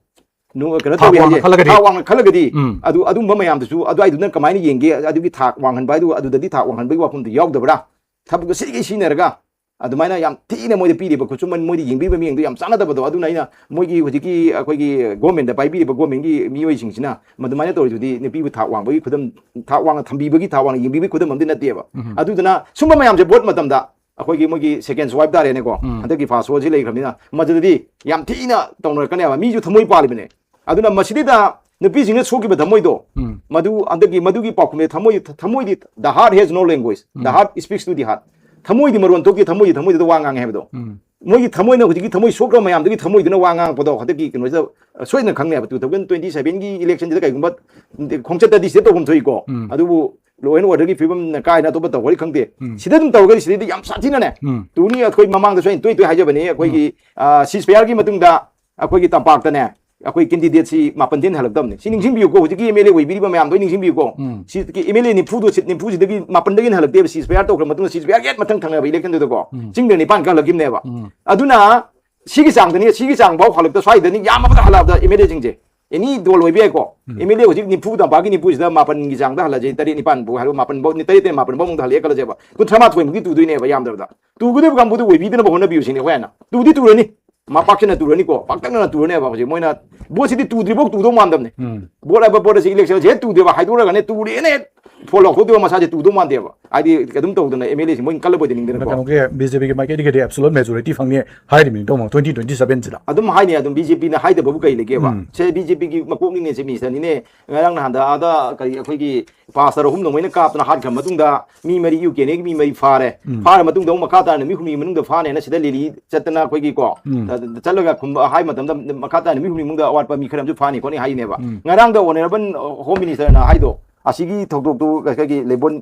ꯅꯨ-, ꯀꯩꯅꯣ ꯊꯥꯛ ꯇꯧꯋꯤ ꯋꯥꯡꯅ ꯍꯥꯏꯁꯦ, ꯈꯜꯂꯒꯗꯤ꯫ ꯊꯥꯛ ꯋꯥꯡꯅ ꯈꯜꯂꯒꯗꯤ ꯎꯝ꯫ ꯑꯗꯨ, ꯑꯗꯨꯝꯕ ꯃꯌꯥꯝꯗꯨꯁꯨ ꯑꯗꯨꯋꯥꯏꯗꯨꯅ ꯀꯃꯥꯏꯅ ꯌꯦꯡꯒꯦ? ꯑꯗꯨꯒꯤ ꯊꯥꯛ ꯋꯥꯡꯍꯟꯕ ꯍꯥꯏꯗꯨ, ꯑꯗꯨꯗꯗꯤ ꯊꯥꯛ ꯋꯥꯡꯍꯟꯕꯒꯤ ꯋꯥꯐꯝꯗꯨ ꯌꯥꯎꯗꯕ꯭ꯔꯥ? ꯊꯕꯛꯇꯨ ꯁꯤꯒꯩ ꯁꯤꯖꯤꯟꯅꯔꯒ ꯑꯗꯨꯃꯥꯏꯅ ꯌꯥꯝ ꯊꯤꯅ ꯃꯣꯏꯗ ꯄꯤꯔꯤꯕ ꯈꯨꯠꯁꯨꯃꯟ, ꯃꯣꯏꯗ ꯌꯦꯡꯕꯤꯕ ꯃꯤꯠꯌꯦꯡꯗꯣ ꯌꯥꯝ ꯆꯥꯟꯅꯗꯕꯗꯣ, ꯑꯗꯨꯅ ꯑꯩꯅ ꯃꯣꯏꯒꯤ ꯍꯧꯖꯤꯛꯀꯤ ꯑꯩꯈꯣꯏꯒꯤ ꯒꯣꯔꯃꯦꯟꯗ ꯄꯥꯏꯕꯤꯔꯤꯕ ꯒꯣꯔꯃꯦꯟꯒꯤ ꯃꯤꯑꯣꯏꯁꯤꯡꯁꯤꯅ ꯃꯗꯨꯃꯥꯏꯅ ꯇꯧꯔꯤꯗꯨꯗꯤ ꯅꯨꯄꯤꯕꯨ ꯊꯥꯛ ꯋꯥꯡꯕꯒꯤ ꯈꯨꯗꯝ, ꯊꯥꯛ ꯋꯥꯡꯅ ꯊꯝꯕꯤꯕꯒꯤ, ꯊꯥꯛ ꯋꯥꯡꯅ ꯌꯦꯡꯕꯤꯕꯒꯤ ꯈꯨꯗꯝ ꯑꯃꯗꯤ ꯅꯠꯇꯦꯕ꯫ ꯎꯝ꯫ ꯑꯗꯨꯗꯨꯅ ꯁꯨꯝꯕ ꯃꯌꯥꯝꯁꯦ ꯚꯣꯠ ꯃꯇꯝꯗ ꯑꯩꯈꯣꯏꯒꯤ ꯃꯣꯏꯒꯤ ꯁꯦꯀꯦꯟ ꯁ꯭ꯋꯥꯏꯞ ꯇꯥꯔꯦꯅꯦꯀꯣ, ꯎꯝ꯫ ꯍꯟꯗꯛꯀꯤ ꯐꯥꯁ ꯁꯣꯁꯤ ꯂꯩꯈ꯭ꯔꯕꯅꯤꯅ, ꯃꯗꯨꯗꯗꯤ ꯌꯥꯝ ꯊꯤꯅ ꯇꯧꯅꯔꯛꯀꯅꯦꯕ, ꯃꯤꯁꯨ ꯊꯃꯣꯏ ꯄꯥꯜꯂꯤꯕꯅꯦ꯫ ꯑꯗꯨꯅ ꯃꯁꯤꯗꯩꯗ ꯅꯨꯄꯤꯁꯤꯡꯅ ꯁꯣꯛꯈꯤꯕ ꯊꯃꯣꯏꯗꯣ, ꯎꯝ꯫ ꯃꯗꯨ ꯍꯟꯗꯛꯀꯤ ꯃꯗꯨꯒꯤ ꯄꯥꯎꯈꯨꯝꯁꯦ, ꯊꯃꯣꯏ, ꯊꯃꯣꯏꯗꯤ, "The heart has no language, the um. heart speaks to the heart"꯫ ꯊꯃꯣꯏꯗꯤ ꯃꯔꯣꯟ ꯊꯣꯛꯇꯦ, ꯊꯃꯣꯏꯗꯤ ꯊꯃꯣꯏꯗꯨꯗ ꯋꯥ ꯉꯥꯡꯉꯦ ꯍꯥꯏꯕꯗꯣ꯫ ꯎꯝ꯫ ꯃꯣꯏꯒꯤ ꯊꯃꯣꯏꯅ, ꯍꯧꯖꯤꯛꯀꯤ ꯊꯃꯣꯏ ꯁꯣꯛꯈ꯭ꯔꯕ ꯃꯌꯥꯝꯗꯨꯒꯤ ꯊꯃꯣꯏꯗꯨꯅ ꯋꯥ ꯉꯥꯡꯉꯛꯄꯗꯣ ꯍꯟꯗꯛꯀꯤ ꯀꯩꯅꯣꯁꯤꯗ, ꯑ, ꯁꯣꯏꯗꯅ ꯈꯪꯅꯦꯕ꯫ ꯇꯨ ꯊꯥꯎꯖꯟ ꯇ꯭ꯋꯦꯟꯇꯤ ꯁꯚꯦꯟꯒꯤ ꯏꯂꯦꯛꯁꯟꯁꯤꯗ ꯀꯩꯒꯨꯝꯕ ꯈꯣꯡꯆꯠꯇꯗꯤ ꯁꯤꯗ ꯇꯧꯐꯝ ꯊꯣꯛꯏꯀꯣ꯫ ꯎꯝ꯫ ꯑꯗꯨꯕꯨ law and orderꯒꯤ ꯐꯤꯕꯝꯅ ꯀꯥꯏꯅ ꯑꯇꯣꯞꯄ ꯇꯧꯈ꯭ꯔꯗꯤ ꯈꯪꯗꯦ꯫ ꯎꯝ꯫ ꯁꯤꯗ ꯑꯗꯨꯝ ꯇꯧꯔꯒꯗꯤ ꯁꯤꯗꯩꯗꯤ ꯌꯥꯝ ꯁꯥꯊꯤꯅꯅꯦ꯫ ꯎꯝ꯫ ꯇꯨꯅꯤ ꯑꯩꯈꯣꯏ ꯃꯃꯥꯡꯗꯁꯨ ꯑꯩꯅ ꯇꯣꯏ ꯇꯣꯏ ꯍꯥꯏꯖꯕꯅꯤ, ꯑꯩꯈꯣꯏꯒꯤ, ꯎꯝ꯫ ꯑ, ceasefire ꯒꯤ ꯃꯇꯨꯡꯗ ꯑꯩꯈꯣꯏꯒꯤ ꯇꯝꯄꯥꯛꯇꯅꯦ, ꯑꯩꯈꯣꯏ candidate ꯁꯤ ꯃꯥꯄꯟꯗꯩ ꯍꯦꯟꯅ ꯍꯜꯂꯛꯇꯕꯅꯤ꯫ ꯁꯤ ꯅꯤꯡꯁꯤꯡꯕꯤꯌꯨꯀꯣ, ꯍꯧꯖꯤꯛꯀꯤ M L A ꯑꯣꯏꯕꯤꯔꯤꯕ ꯃꯌꯥꯝꯗꯣ ꯑꯩ ꯅꯤꯡꯁꯤꯡꯕꯤꯌꯨꯀꯣ꯫ ꯎꯝ꯫ ꯁꯤ M L A ꯅꯤꯐꯨꯗꯣ, seat ꯅꯤꯐꯨꯁꯤꯗꯒꯤ ꯃꯥꯄꯟꯗꯒꯤ ꯍꯦꯟꯅ ꯍꯜꯂꯛꯇꯦꯕ꯫ Ceasefire ꯇꯧꯈ꯭ꯔ ꯃꯇꯨꯡꯗ, ceasefire ꯍꯦꯛ ꯃꯊꯪ ꯊꯪꯅꯕ election ꯗꯨꯗꯀꯣ, ꯎꯝ꯫ ꯆꯤꯡꯗ ꯅꯤꯄꯥꯟ ꯈꯛ ꯍꯜꯂꯛꯈꯤꯕꯅꯦꯕ꯫ ꯎꯝ꯫ ꯑꯗꯨꯅ ꯁꯤꯒꯤ ꯆꯥꯡꯗꯅꯤ, ꯁꯤꯒꯤ ꯆꯥꯡ ꯐꯥꯎ ꯍꯜꯂꯛꯇ, ꯁ꯭ꯋꯥꯏꯗꯅꯤ ꯌꯥꯝꯃꯕꯗ ꯍꯜꯂꯛꯑꯕꯗ M L A ꯁꯤꯡꯁꯦ, any ꯗꯣꯜ ꯑꯣꯏꯕ ꯌꯥꯏꯀꯣ꯫ ꯎꯝ꯫ M L A ꯍꯧꯖꯤꯛ ꯅꯤꯐꯨ, ꯇꯝꯄꯥꯛꯀꯤ ꯅꯤꯐꯨꯁꯤꯗ ꯃꯥꯄꯟꯒꯤ ꯆꯥꯡꯗ ꯍꯜꯂꯁꯦ, ꯇꯔꯦꯠ ꯅꯤꯄꯥꯟ ꯐꯥꯎ ꯍꯥꯏꯔꯣ, ꯃꯥꯄꯟ ꯐꯥꯎ, ꯇꯔꯦꯠ ꯇꯔꯦꯠ ꯃꯥꯄꯟ ꯐꯥꯎ ꯃꯅꯨꯡꯗ ꯍꯜꯂꯛꯑꯦ ꯈꯜꯂꯁꯦꯕ, ꯀꯨꯟꯊ꯭ꯔꯥ ꯃꯥꯊꯣꯏ ꯃꯨꯛꯇꯤ ꯇꯨꯗꯣꯏꯅꯦꯕ ꯌꯥꯝꯗ꯭ꯔꯕꯗ꯫ ꯇꯨꯒꯗꯕ ꯀꯥꯡꯕꯨꯗꯨ ꯑꯣꯏꯕꯤꯗꯅꯕ ꯍꯣꯠꯅꯕꯤꯌꯨ ꯁꯤꯅꯤ ꯑꯩꯈꯣꯏ ꯍꯥꯏꯅ꯫ ꯇꯨꯗꯤ ꯇꯨꯔꯅꯤ, ꯃꯥ ꯄꯥꯛꯁꯟꯅ ꯇꯨꯔꯅꯤꯀꯣ, ꯄꯥꯛꯇꯛꯅꯅ ꯇꯨꯔꯅꯦꯕ꯫ ꯍꯧꯖꯤꯛ ꯃꯣꯏꯅ ꯚꯣꯠꯁꯤꯗꯤ ꯇꯨꯗ꯭ꯔꯤꯐꯥꯎ ꯇꯨꯗꯧ ꯃꯥꯟꯗꯕꯅꯦ꯫ ꯎꯝ꯫ ꯚꯣꯠ ꯍꯥꯏꯕ ꯄꯣꯠ ꯑꯁꯤ election ꯁꯦ ꯍꯦꯛ ꯇꯨꯗꯦꯕ, ꯍꯥꯏꯗꯣꯔꯛꯑꯒꯅꯦ ꯇꯨꯔꯦꯅ ꯍꯦꯛ ꯐꯣꯟ ꯂꯥꯎꯊꯣꯛꯇꯦꯕ, ꯃꯁꯥꯁꯦ ꯇꯨꯗꯧ ꯃꯥꯟꯗꯦꯕ꯫ ꯍꯥꯏꯗꯤ ꯑꯗꯨꯝ ꯇꯧꯗꯅ M L A ꯁꯤ ꯃꯣꯏꯅ ꯀꯜꯂꯕꯣꯏꯗꯤ ꯅꯤꯡꯗꯅꯀꯣ꯫ ꯀꯩꯅꯣꯒꯤ B J P ꯒꯤ ꯃꯥꯏꯀꯩꯗꯒꯤꯗꯤ absolute majority ꯐꯪꯅꯤ ꯍꯥꯏꯔꯤꯕꯅꯤ ꯇꯧꯃꯣ, twenty twenty seven ꯁꯤꯗ꯫ ꯑꯗꯨꯝ ꯍꯥꯏꯅꯤ, ꯑꯗꯨꯝ B J P ꯅ ꯍꯥꯏꯗꯕꯕꯨ ꯀꯩ ꯂꯩꯒꯦꯕ? ꯎꯝ꯫ ꯁꯦ B J P ꯒꯤ ꯃꯀꯣꯛꯅꯤꯅꯦ, ꯁꯦ minister ꯅꯤꯅꯦ꯫ ꯉꯔꯥꯡ ꯅꯍꯥꯟꯗ ꯑꯥꯗ ꯀꯔꯤ ꯑꯩꯈꯣꯏꯒꯤ pastor ꯑꯍꯨꯝ ꯅꯣꯡꯃꯩꯅ ꯀꯥꯞꯇꯅ ꯍꯥꯠꯈ꯭ꯔ ꯃꯇꯨꯡꯗ ꯃꯤ ꯃꯔꯤ U K N A ꯒꯤ ꯃꯤ ꯃꯔꯤ ꯐꯥꯔꯦ꯫ ꯎꯝ꯫ ꯐꯥꯔ ꯃꯇꯨꯡꯗ ꯑꯃꯨꯛ ꯃꯈꯥ ꯇꯥꯅ ꯅꯨꯃꯤꯠ ꯍꯨꯝꯅꯤ ꯃꯅꯨꯡꯗ ꯐꯥꯅꯦꯅ ꯁꯤꯗ rally ꯆꯠꯇꯅ ꯑꯩꯈꯣꯏꯒꯤ ꯀꯣ, ꯎꯝ꯫ ꯑ, ꯆꯠꯂꯒ ꯈꯨꯝꯕ ꯍꯥꯏ ꯃꯇꯝꯗ ꯃꯈꯥ ꯇꯥꯅ ꯅꯨꯃꯤꯠ ꯍꯨꯝꯅꯤ ꯃꯅꯨꯡꯗ ꯑꯋꯥꯠꯄ ꯃꯤ ꯈꯔ ꯑꯃꯁꯨ ꯐꯥꯅꯤ ꯈꯣꯠꯅꯤ ꯍꯥꯏꯅꯦꯕ꯫ ꯎꯝ꯫ ꯉꯔꯥꯡꯗ honourable Home minister ꯅ ꯍꯥꯏꯗꯣ, ꯑꯁꯤꯒꯤ ꯊꯧꯗꯣꯛꯇꯨ ꯉꯁꯥꯏꯒꯤ ꯂꯩꯕꯣꯟ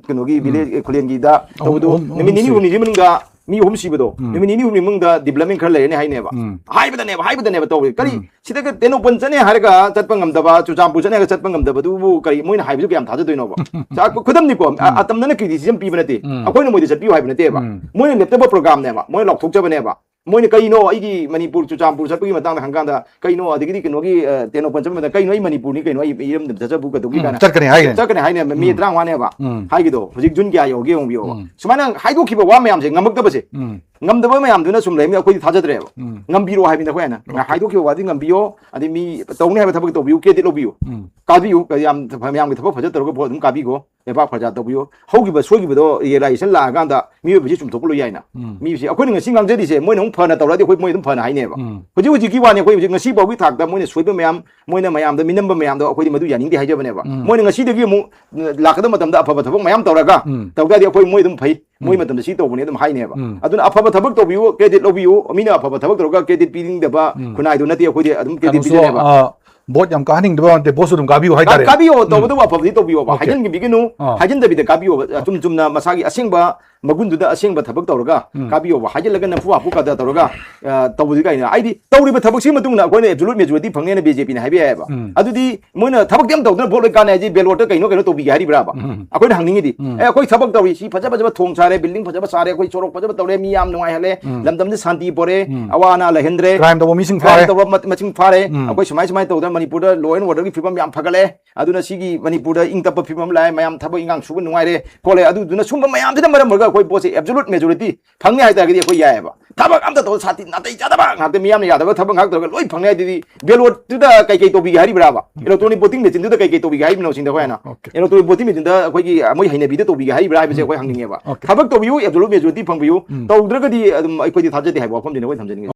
ꯀꯩꯅꯣꯒꯤ ꯎꯝ꯫ village ꯈꯨꯂꯦꯟꯒꯤꯗ ꯑꯍꯨꯝ, ꯇꯧꯕꯗꯨ ꯑꯍꯨꯝ, ꯅꯨꯃꯤꯠ ꯅꯤꯅꯤ ꯑꯍꯨꯝ ꯍꯨꯝꯅꯤꯁꯤ ꯃꯅꯨꯡꯗ ꯃꯤ ꯑꯍꯨꯝ ꯁꯤꯕꯗꯣ, ꯎꯝ꯫ ꯅꯨꯃꯤꯠ ꯅꯤꯅꯤ ꯍꯨꯝꯅꯤ ꯃꯅꯨꯡꯗ development ꯈꯔ ꯂꯩꯔꯅꯤ ꯍꯥꯏꯅꯦꯕ꯫ ꯎꯝ꯫ ꯍꯥꯏꯕꯗꯅꯦꯕ, ꯍꯥꯏꯕꯗꯅꯦꯕ ꯇꯧꯔꯤ꯫ ꯀꯔꯤ ꯎꯝ꯫ ꯁꯤꯗꯒ ꯇꯦꯡꯅꯧꯄꯜ ꯆꯠꯅꯤ ꯍꯥꯏꯔꯒ ꯆꯠꯄ ꯉꯝꯗꯕ, ꯆꯨꯔꯆꯥꯟꯄꯨꯔ ꯆꯠꯅꯤ ꯍꯥꯏꯔꯒ ꯆꯠꯄ ꯉꯝꯗꯕꯗꯨꯕꯨ ꯀꯔꯤ ꯃꯣꯏꯅ ꯍꯥꯏꯕꯁꯨ ꯀꯌꯥꯝ ꯊꯥꯖꯗꯣꯏꯅꯣꯕ? ꯆꯥ-, ꯈꯨꯗꯝꯅꯤꯀꯣ, ꯑ-, ꯎꯝ꯫ ꯑꯇꯝꯅꯅ criticism ꯄꯤꯕ ꯅꯠꯇꯦ꯫ ꯎꯝ꯫ ꯑꯩꯈꯣꯏꯅ ꯃꯣꯏꯗ ꯆꯠꯄꯤꯌꯨ ꯍꯥꯏꯕ ꯅꯠꯇꯦꯕ꯫ ꯎꯝ꯫ ꯃꯣꯏꯅ ꯂꯦꯞꯇꯕ program ꯅꯦꯕ, ꯃꯣꯏꯅ ꯂꯥꯎꯊꯣꯛꯆꯕꯅꯦꯕ꯫ ꯃꯣꯏꯅ ꯀꯩꯅꯣ ꯑꯩꯒꯤ ꯃꯅꯤꯄꯨꯔ ꯆꯨꯔꯆꯥꯟꯄꯨꯔ ꯆꯠꯄꯒꯤ ꯃꯇꯥꯡꯗ ꯍꯪꯀꯥꯟꯗ ꯀꯩꯅꯣ, ꯑꯗꯒꯤꯗꯤ ꯀꯩꯅꯣꯒꯤ, ꯑ, ꯇꯦꯡꯅꯧꯄꯜ ꯆꯠꯄ ꯃꯇꯝꯗ ꯀꯩꯅꯣ ꯑꯩ ꯃꯅꯤꯄꯨꯔꯅꯤ ꯀꯩꯅꯣ, ꯑꯩ ꯏꯔꯝꯗꯝ ꯆꯠꯆꯕꯨ ꯀꯩꯗꯧꯒꯦ ꯎꯝ, ꯀꯥꯏꯅ ꯆꯠꯀꯅꯤ ꯍꯥꯏꯒꯅꯤ꯫ ꯆꯠꯀꯅꯤ ꯍꯥꯏꯅꯦꯕ꯫ ꯃꯦ ꯎꯝ꯫ ꯇꯔꯥꯃꯉꯥꯅꯦꯕ ꯎꯝ꯫ ꯍꯥꯏꯒꯤꯗꯣ, ꯍꯧꯖꯤꯛ ꯖꯨꯟ ꯀꯌꯥ ꯌꯧꯔꯒꯦ ꯌꯦꯡꯕꯤꯌꯣꯕ꯫ ꯎꯝ꯫ ꯁꯨꯃꯥꯏꯅ ꯍꯥꯏꯗꯣꯛꯈꯤꯕ ꯋꯥ ꯃꯌꯥꯝꯁꯦ ꯉꯝꯃꯛꯇꯕꯁꯦ, ꯎꯝ꯫ ꯉꯝꯗꯕ ꯃꯌꯥꯝꯗꯨꯅ ꯁꯨꯝ ꯂꯩꯔꯝꯃꯤ, ꯑꯩꯈꯣꯏꯗꯤ ꯊꯥꯖꯗ꯭ꯔꯦꯕ꯫ ꯎꯝ꯫ ꯉꯝꯕꯤꯔꯣ ꯍꯥꯏꯕꯅꯤꯗ ꯑꯩꯈꯣꯏ ꯍꯥꯏꯅ꯫ Okay. ꯍꯥꯏꯗꯣꯛꯈꯤꯕ ꯋꯥꯗꯤ ꯉꯝꯕꯤꯌꯣ, ꯑꯗꯩ ꯃꯤ ꯇꯧꯅꯤ ꯍꯥꯏꯕ ꯊꯕꯛ ꯇꯧꯕꯤꯌꯨ, credit ꯂꯧꯕꯤꯌꯨ꯫ ꯎꯝ꯫ ꯀꯥꯕꯤꯌꯨ, ꯌꯥꯝ ꯃꯌꯥꯝꯒꯤ ꯊꯕꯛ ꯐꯖ ꯇꯧꯔꯒ ꯚꯣꯠ ꯑꯗꯨꯝ ꯀꯥꯕꯤꯈꯣ, ꯂꯩꯕꯥꯛ ꯄ꯭ꯔꯖꯥ ꯇꯧꯕꯤꯌꯨ꯫ ꯍꯧꯈꯤꯕ ꯁꯣꯏꯈꯤꯕꯗꯣ realization ꯂꯥꯛꯑꯀꯥꯟꯗ ꯃꯤꯑꯣꯏꯕꯁꯤ ꯆꯨꯝꯊꯣꯛꯄ ꯂꯣꯏ ꯌꯥꯏꯅ꯫ ꯎꯝ꯫ ꯃꯤꯁꯤ ꯑꯩꯈꯣꯏꯅ ꯉꯁꯤ ꯉꯥꯡꯖꯔꯤꯁꯦ ꯃꯣꯏꯅ ꯑꯃꯨꯛ ꯐꯅ ꯇꯧꯔꯗꯤ ꯑꯩꯈꯣꯏ, ꯃꯣꯏ ꯑꯗꯨꯝ ꯐꯅ ꯍꯥꯏꯅꯦꯕ꯫ ꯎꯝ꯫ ꯍꯧꯖꯤꯛ ꯍꯧꯖꯤꯛꯀꯤ ꯋꯥꯅꯤ, ꯑꯩꯈꯣꯏ ꯍꯧꯖꯤꯛ ꯉꯁꯤ ꯐꯥꯎꯒꯤ ꯊꯥꯛꯇ ꯃꯣꯏꯅ ꯁꯣꯏꯕ ꯃꯌꯥꯝ, ꯃꯣꯏꯅ ꯃꯌꯥꯝꯗ ꯃꯤꯅꯝꯕ ꯃꯌꯥꯝꯗꯣ ꯑꯩꯈꯣꯏꯗꯤ ꯃꯗꯨ ꯌꯥꯅꯤꯡꯗꯦ ꯍꯥꯏꯖꯕꯅꯦꯕ꯫ ꯎꯝ꯫ ꯃꯣꯏꯅ ꯉꯁꯤꯗꯒꯤ ꯑꯃꯨꯛ ꯂꯥꯛꯀꯗꯕ ꯃꯇꯝꯗ ꯑꯐꯕ ꯊꯕꯛ ꯃꯌꯥꯝ ꯇꯧꯔꯒ ꯎꯝ꯫ ꯇꯧ ꯇꯥꯔꯗꯤ ꯑꯩꯈꯣꯏ ꯃꯣꯏ ꯑꯗꯨꯝ ꯐꯩ, ꯃꯣꯏ ꯎꯝ꯫ ꯃꯇꯝꯗ ꯁꯤ ꯇꯧꯕꯅꯤ ꯑꯗꯨꯝ ꯍꯥꯏꯅꯦꯕ꯫ ꯎꯝ꯫ ꯑꯗꯨꯅ ꯑꯐꯕ ꯊꯕꯛ ꯇꯧꯕꯤꯌꯨ, credit ꯂꯧꯕꯤꯌꯨ꯫ ꯃꯤꯅ ꯑꯐꯕ ꯊꯕꯛ ꯇꯧꯔꯒ credit ꯄꯤꯅꯤꯡꯗꯕ ꯎꯝ꯫ ꯈꯨꯟꯅꯥꯏꯗꯨ ꯅꯠꯇꯦ, ꯑꯩꯈꯣꯏꯗꯤ ꯑꯗꯨꯝ credit ꯀꯩꯅꯣꯁꯨ, ꯄꯤꯖꯅꯦꯕ꯫ ꯑ, ꯚꯣꯠ ꯌꯥꯝ ꯀꯥꯍꯟꯅꯤꯡꯗꯕ ꯅꯠꯇꯦ, ꯚꯣꯠꯁꯨ ꯑꯗꯨꯝ ꯀꯥꯕꯤꯌꯨ ꯍꯥꯏꯇꯥꯔꯦ꯫ ꯀꯥꯕꯤꯌꯣ, ꯎꯝ꯫ ꯇꯧꯕꯗꯕꯨ ꯑꯐꯕꯗꯤ ꯇꯧꯕꯤꯌꯣꯕ, Okay. ꯍꯥꯏꯖꯤꯟꯕꯤꯒꯅꯨ꯫ ꯑꯥ꯫ ꯍꯥꯏꯖꯤꯟꯗꯕꯤꯗ ꯀꯥꯕꯤꯌꯣꯕ, ꯑꯆꯨꯝ ꯆꯨꯝꯅ ꯃꯁꯥꯒꯤ ꯑꯁꯦꯡꯕ ꯃꯒꯨꯟꯗꯨꯗ ꯑꯁꯦꯡꯕ ꯊꯕꯛ ꯇꯧꯔꯒ ꯎꯝ꯫ ꯀꯥꯕꯤꯌꯣꯕ꯫ ꯍꯥꯏꯖꯤꯜꯂꯒ ꯅꯝꯐꯨ ꯍꯥꯐꯨ ꯀꯗꯥ ꯇꯧꯔꯒ ꯑ, ꯇꯧꯕꯗꯤ ꯀꯥꯏꯅ, ꯍꯥꯏꯗꯤ ꯇꯧꯔꯤꯕ ꯊꯕꯛꯁꯤꯒꯤ ꯃꯇꯨꯡ ꯏꯟꯅ ꯑꯩꯈꯣꯏꯅ absolute majority ꯐꯪꯅꯦꯅ ꯕꯤ ꯖꯦ ꯄꯤꯅ ꯍꯥꯏꯕ ꯌꯥꯏꯑꯕ꯫ ꯎꯝ꯫ ꯑꯗꯨꯗꯤ ꯃꯣꯏꯅ ꯊꯕꯛꯇꯤ ꯑꯝ ꯇꯧꯗꯅ ꯚꯣꯠ ꯂꯣꯏ ꯀꯥꯟꯅꯩ ꯍꯥꯏꯁꯦ, ꯕꯦꯂꯣꯠꯇ ꯀꯩꯅꯣ ꯀꯩꯅꯣ ꯇꯧꯕꯤꯒꯦ ꯍꯥꯏꯔꯤꯕ꯭ꯔꯥꯕ? ꯎꯝ꯫ ꯑꯩꯈꯣꯏꯅ ꯍꯪꯅꯤꯡꯉꯤꯗꯤ, ꯎꯝ꯫ ꯑꯦ, ꯑꯩꯈꯣꯏ ꯊꯕꯛ ꯇꯧꯔꯤ, ꯁꯤ ꯐꯖ ꯐꯖꯕ ꯊꯣꯡ ꯁꯥꯔꯦ, building ꯐꯖꯕ ꯁꯥꯔꯦ, ꯑꯩꯈꯣꯏ ꯁꯣꯔꯣꯛ ꯐꯖꯕ ꯇꯧꯔꯦ, ꯃꯤ ꯌꯥꯝ ꯅꯨꯡꯉꯥꯏꯍꯜꯂꯦ, ꯎꯝ꯫ ꯂꯝꯗꯝꯁꯤ ꯁꯥꯟꯇꯤ ꯄꯣꯔꯦ, ꯎꯝ꯫ ꯑꯋꯥ ꯑꯅꯥ ꯂꯩꯍꯟꯗ꯭ꯔꯦ, Crime ꯇꯧꯕ ꯃꯤꯁꯤꯡ crime ꯐꯥꯔꯦ꯫ ꯇꯧꯕ ꯃ- ꯃꯁꯤꯡ ꯐꯥꯔꯦ, ꯎꯝ꯫ ꯑꯩꯈꯣꯏ ꯁꯨꯃꯥꯏ ꯁꯨꯃꯥꯏꯅ ꯇꯧꯗꯅ ꯃꯅꯤꯄꯨꯔꯗ law and order ꯒꯤ ꯐꯤꯕꯝ ꯌꯥꯝ ꯐꯒꯠꯂꯦ, ꯑꯗꯨꯅ ꯁꯤꯒꯤ ꯃꯅꯤꯄꯨꯔꯗ ꯏꯪ ꯇꯞꯄ ꯐꯤꯕꯝ ꯂꯥꯛꯑꯦ, ꯃꯌꯥꯝ ꯊꯕꯛ ꯏꯪꯈꯥꯡ ꯁꯨꯕ ꯅꯨꯡꯉꯥꯏꯔꯦ ꯈꯣꯠꯂꯦ, ꯑꯗꯨꯗꯨꯅ ꯁꯨꯝꯕ ꯃꯌꯥꯝꯁꯤꯅ ꯃꯔꯝ ꯑꯣꯏꯔꯒ ꯑꯩꯈꯣꯏ ꯄꯣꯠꯁꯦ absolute majority ꯐꯪꯅꯤ ꯍꯥꯏꯇꯥꯔꯒꯗꯤ ꯑꯩꯈꯣꯏ ꯌꯥꯏꯑꯕ꯫ ꯊꯕꯛ ꯑꯝꯇ ꯇꯧ, ꯁꯥꯇꯤ ꯅꯥꯇꯩ ꯆꯥꯗꯕ ꯉꯥꯛꯇ, ꯃꯤꯌꯥꯝꯅ ꯌꯥꯗꯕ ꯊꯕꯛ ꯉꯥꯛꯇ ꯇꯧꯔꯒ ꯂꯣꯏ ꯐꯪꯅꯤ ꯍꯥꯏꯗꯨꯗꯤ, ꯕꯦꯂꯣꯠꯇꯨꯗ ꯀꯩ ꯀꯩ ꯇꯧꯕꯤꯒꯦ ꯍꯥꯏꯔꯤꯕ꯭ꯔꯥꯕ? Electronic voting machine ꯗꯨꯗ ꯀꯩ ꯀꯩ ꯇꯧꯕꯤꯒꯦ ꯍꯥꯏꯔꯤꯕꯅꯣ ꯁꯤꯅꯤꯗ ꯑꯩꯈꯣꯏꯅ꯫ Okay. Electronic voting machine ꯗ ꯑꯩꯈꯣꯏꯒꯤ ꯃꯣꯏ ꯍꯩꯅꯕꯤꯗ ꯇꯧꯕꯤꯒꯦ ꯍꯥꯏꯔꯤꯕ꯭ꯔꯥ ꯍꯥꯏꯕꯁꯦ ꯑꯩꯈꯣꯏ ꯍꯪꯅꯤꯡꯉꯦꯕ꯫ Okay. ꯊꯕꯛ ꯇꯧꯕꯤꯌꯨ, absolute majority ꯐꯪꯕꯤꯌꯨ, ꯎꯝ꯫ ꯇꯧꯗ꯭ꯔꯒꯗꯤ ꯑꯗꯨꯝ ꯑꯩꯈꯣꯏꯗꯤ ꯊꯥꯖꯗꯦ ꯍꯥꯏꯕ ꯋꯥꯐꯝꯁꯤꯅꯦ ꯑꯩꯈꯣꯏ ꯊꯝꯖꯅꯤꯡꯉꯤꯁꯦ꯫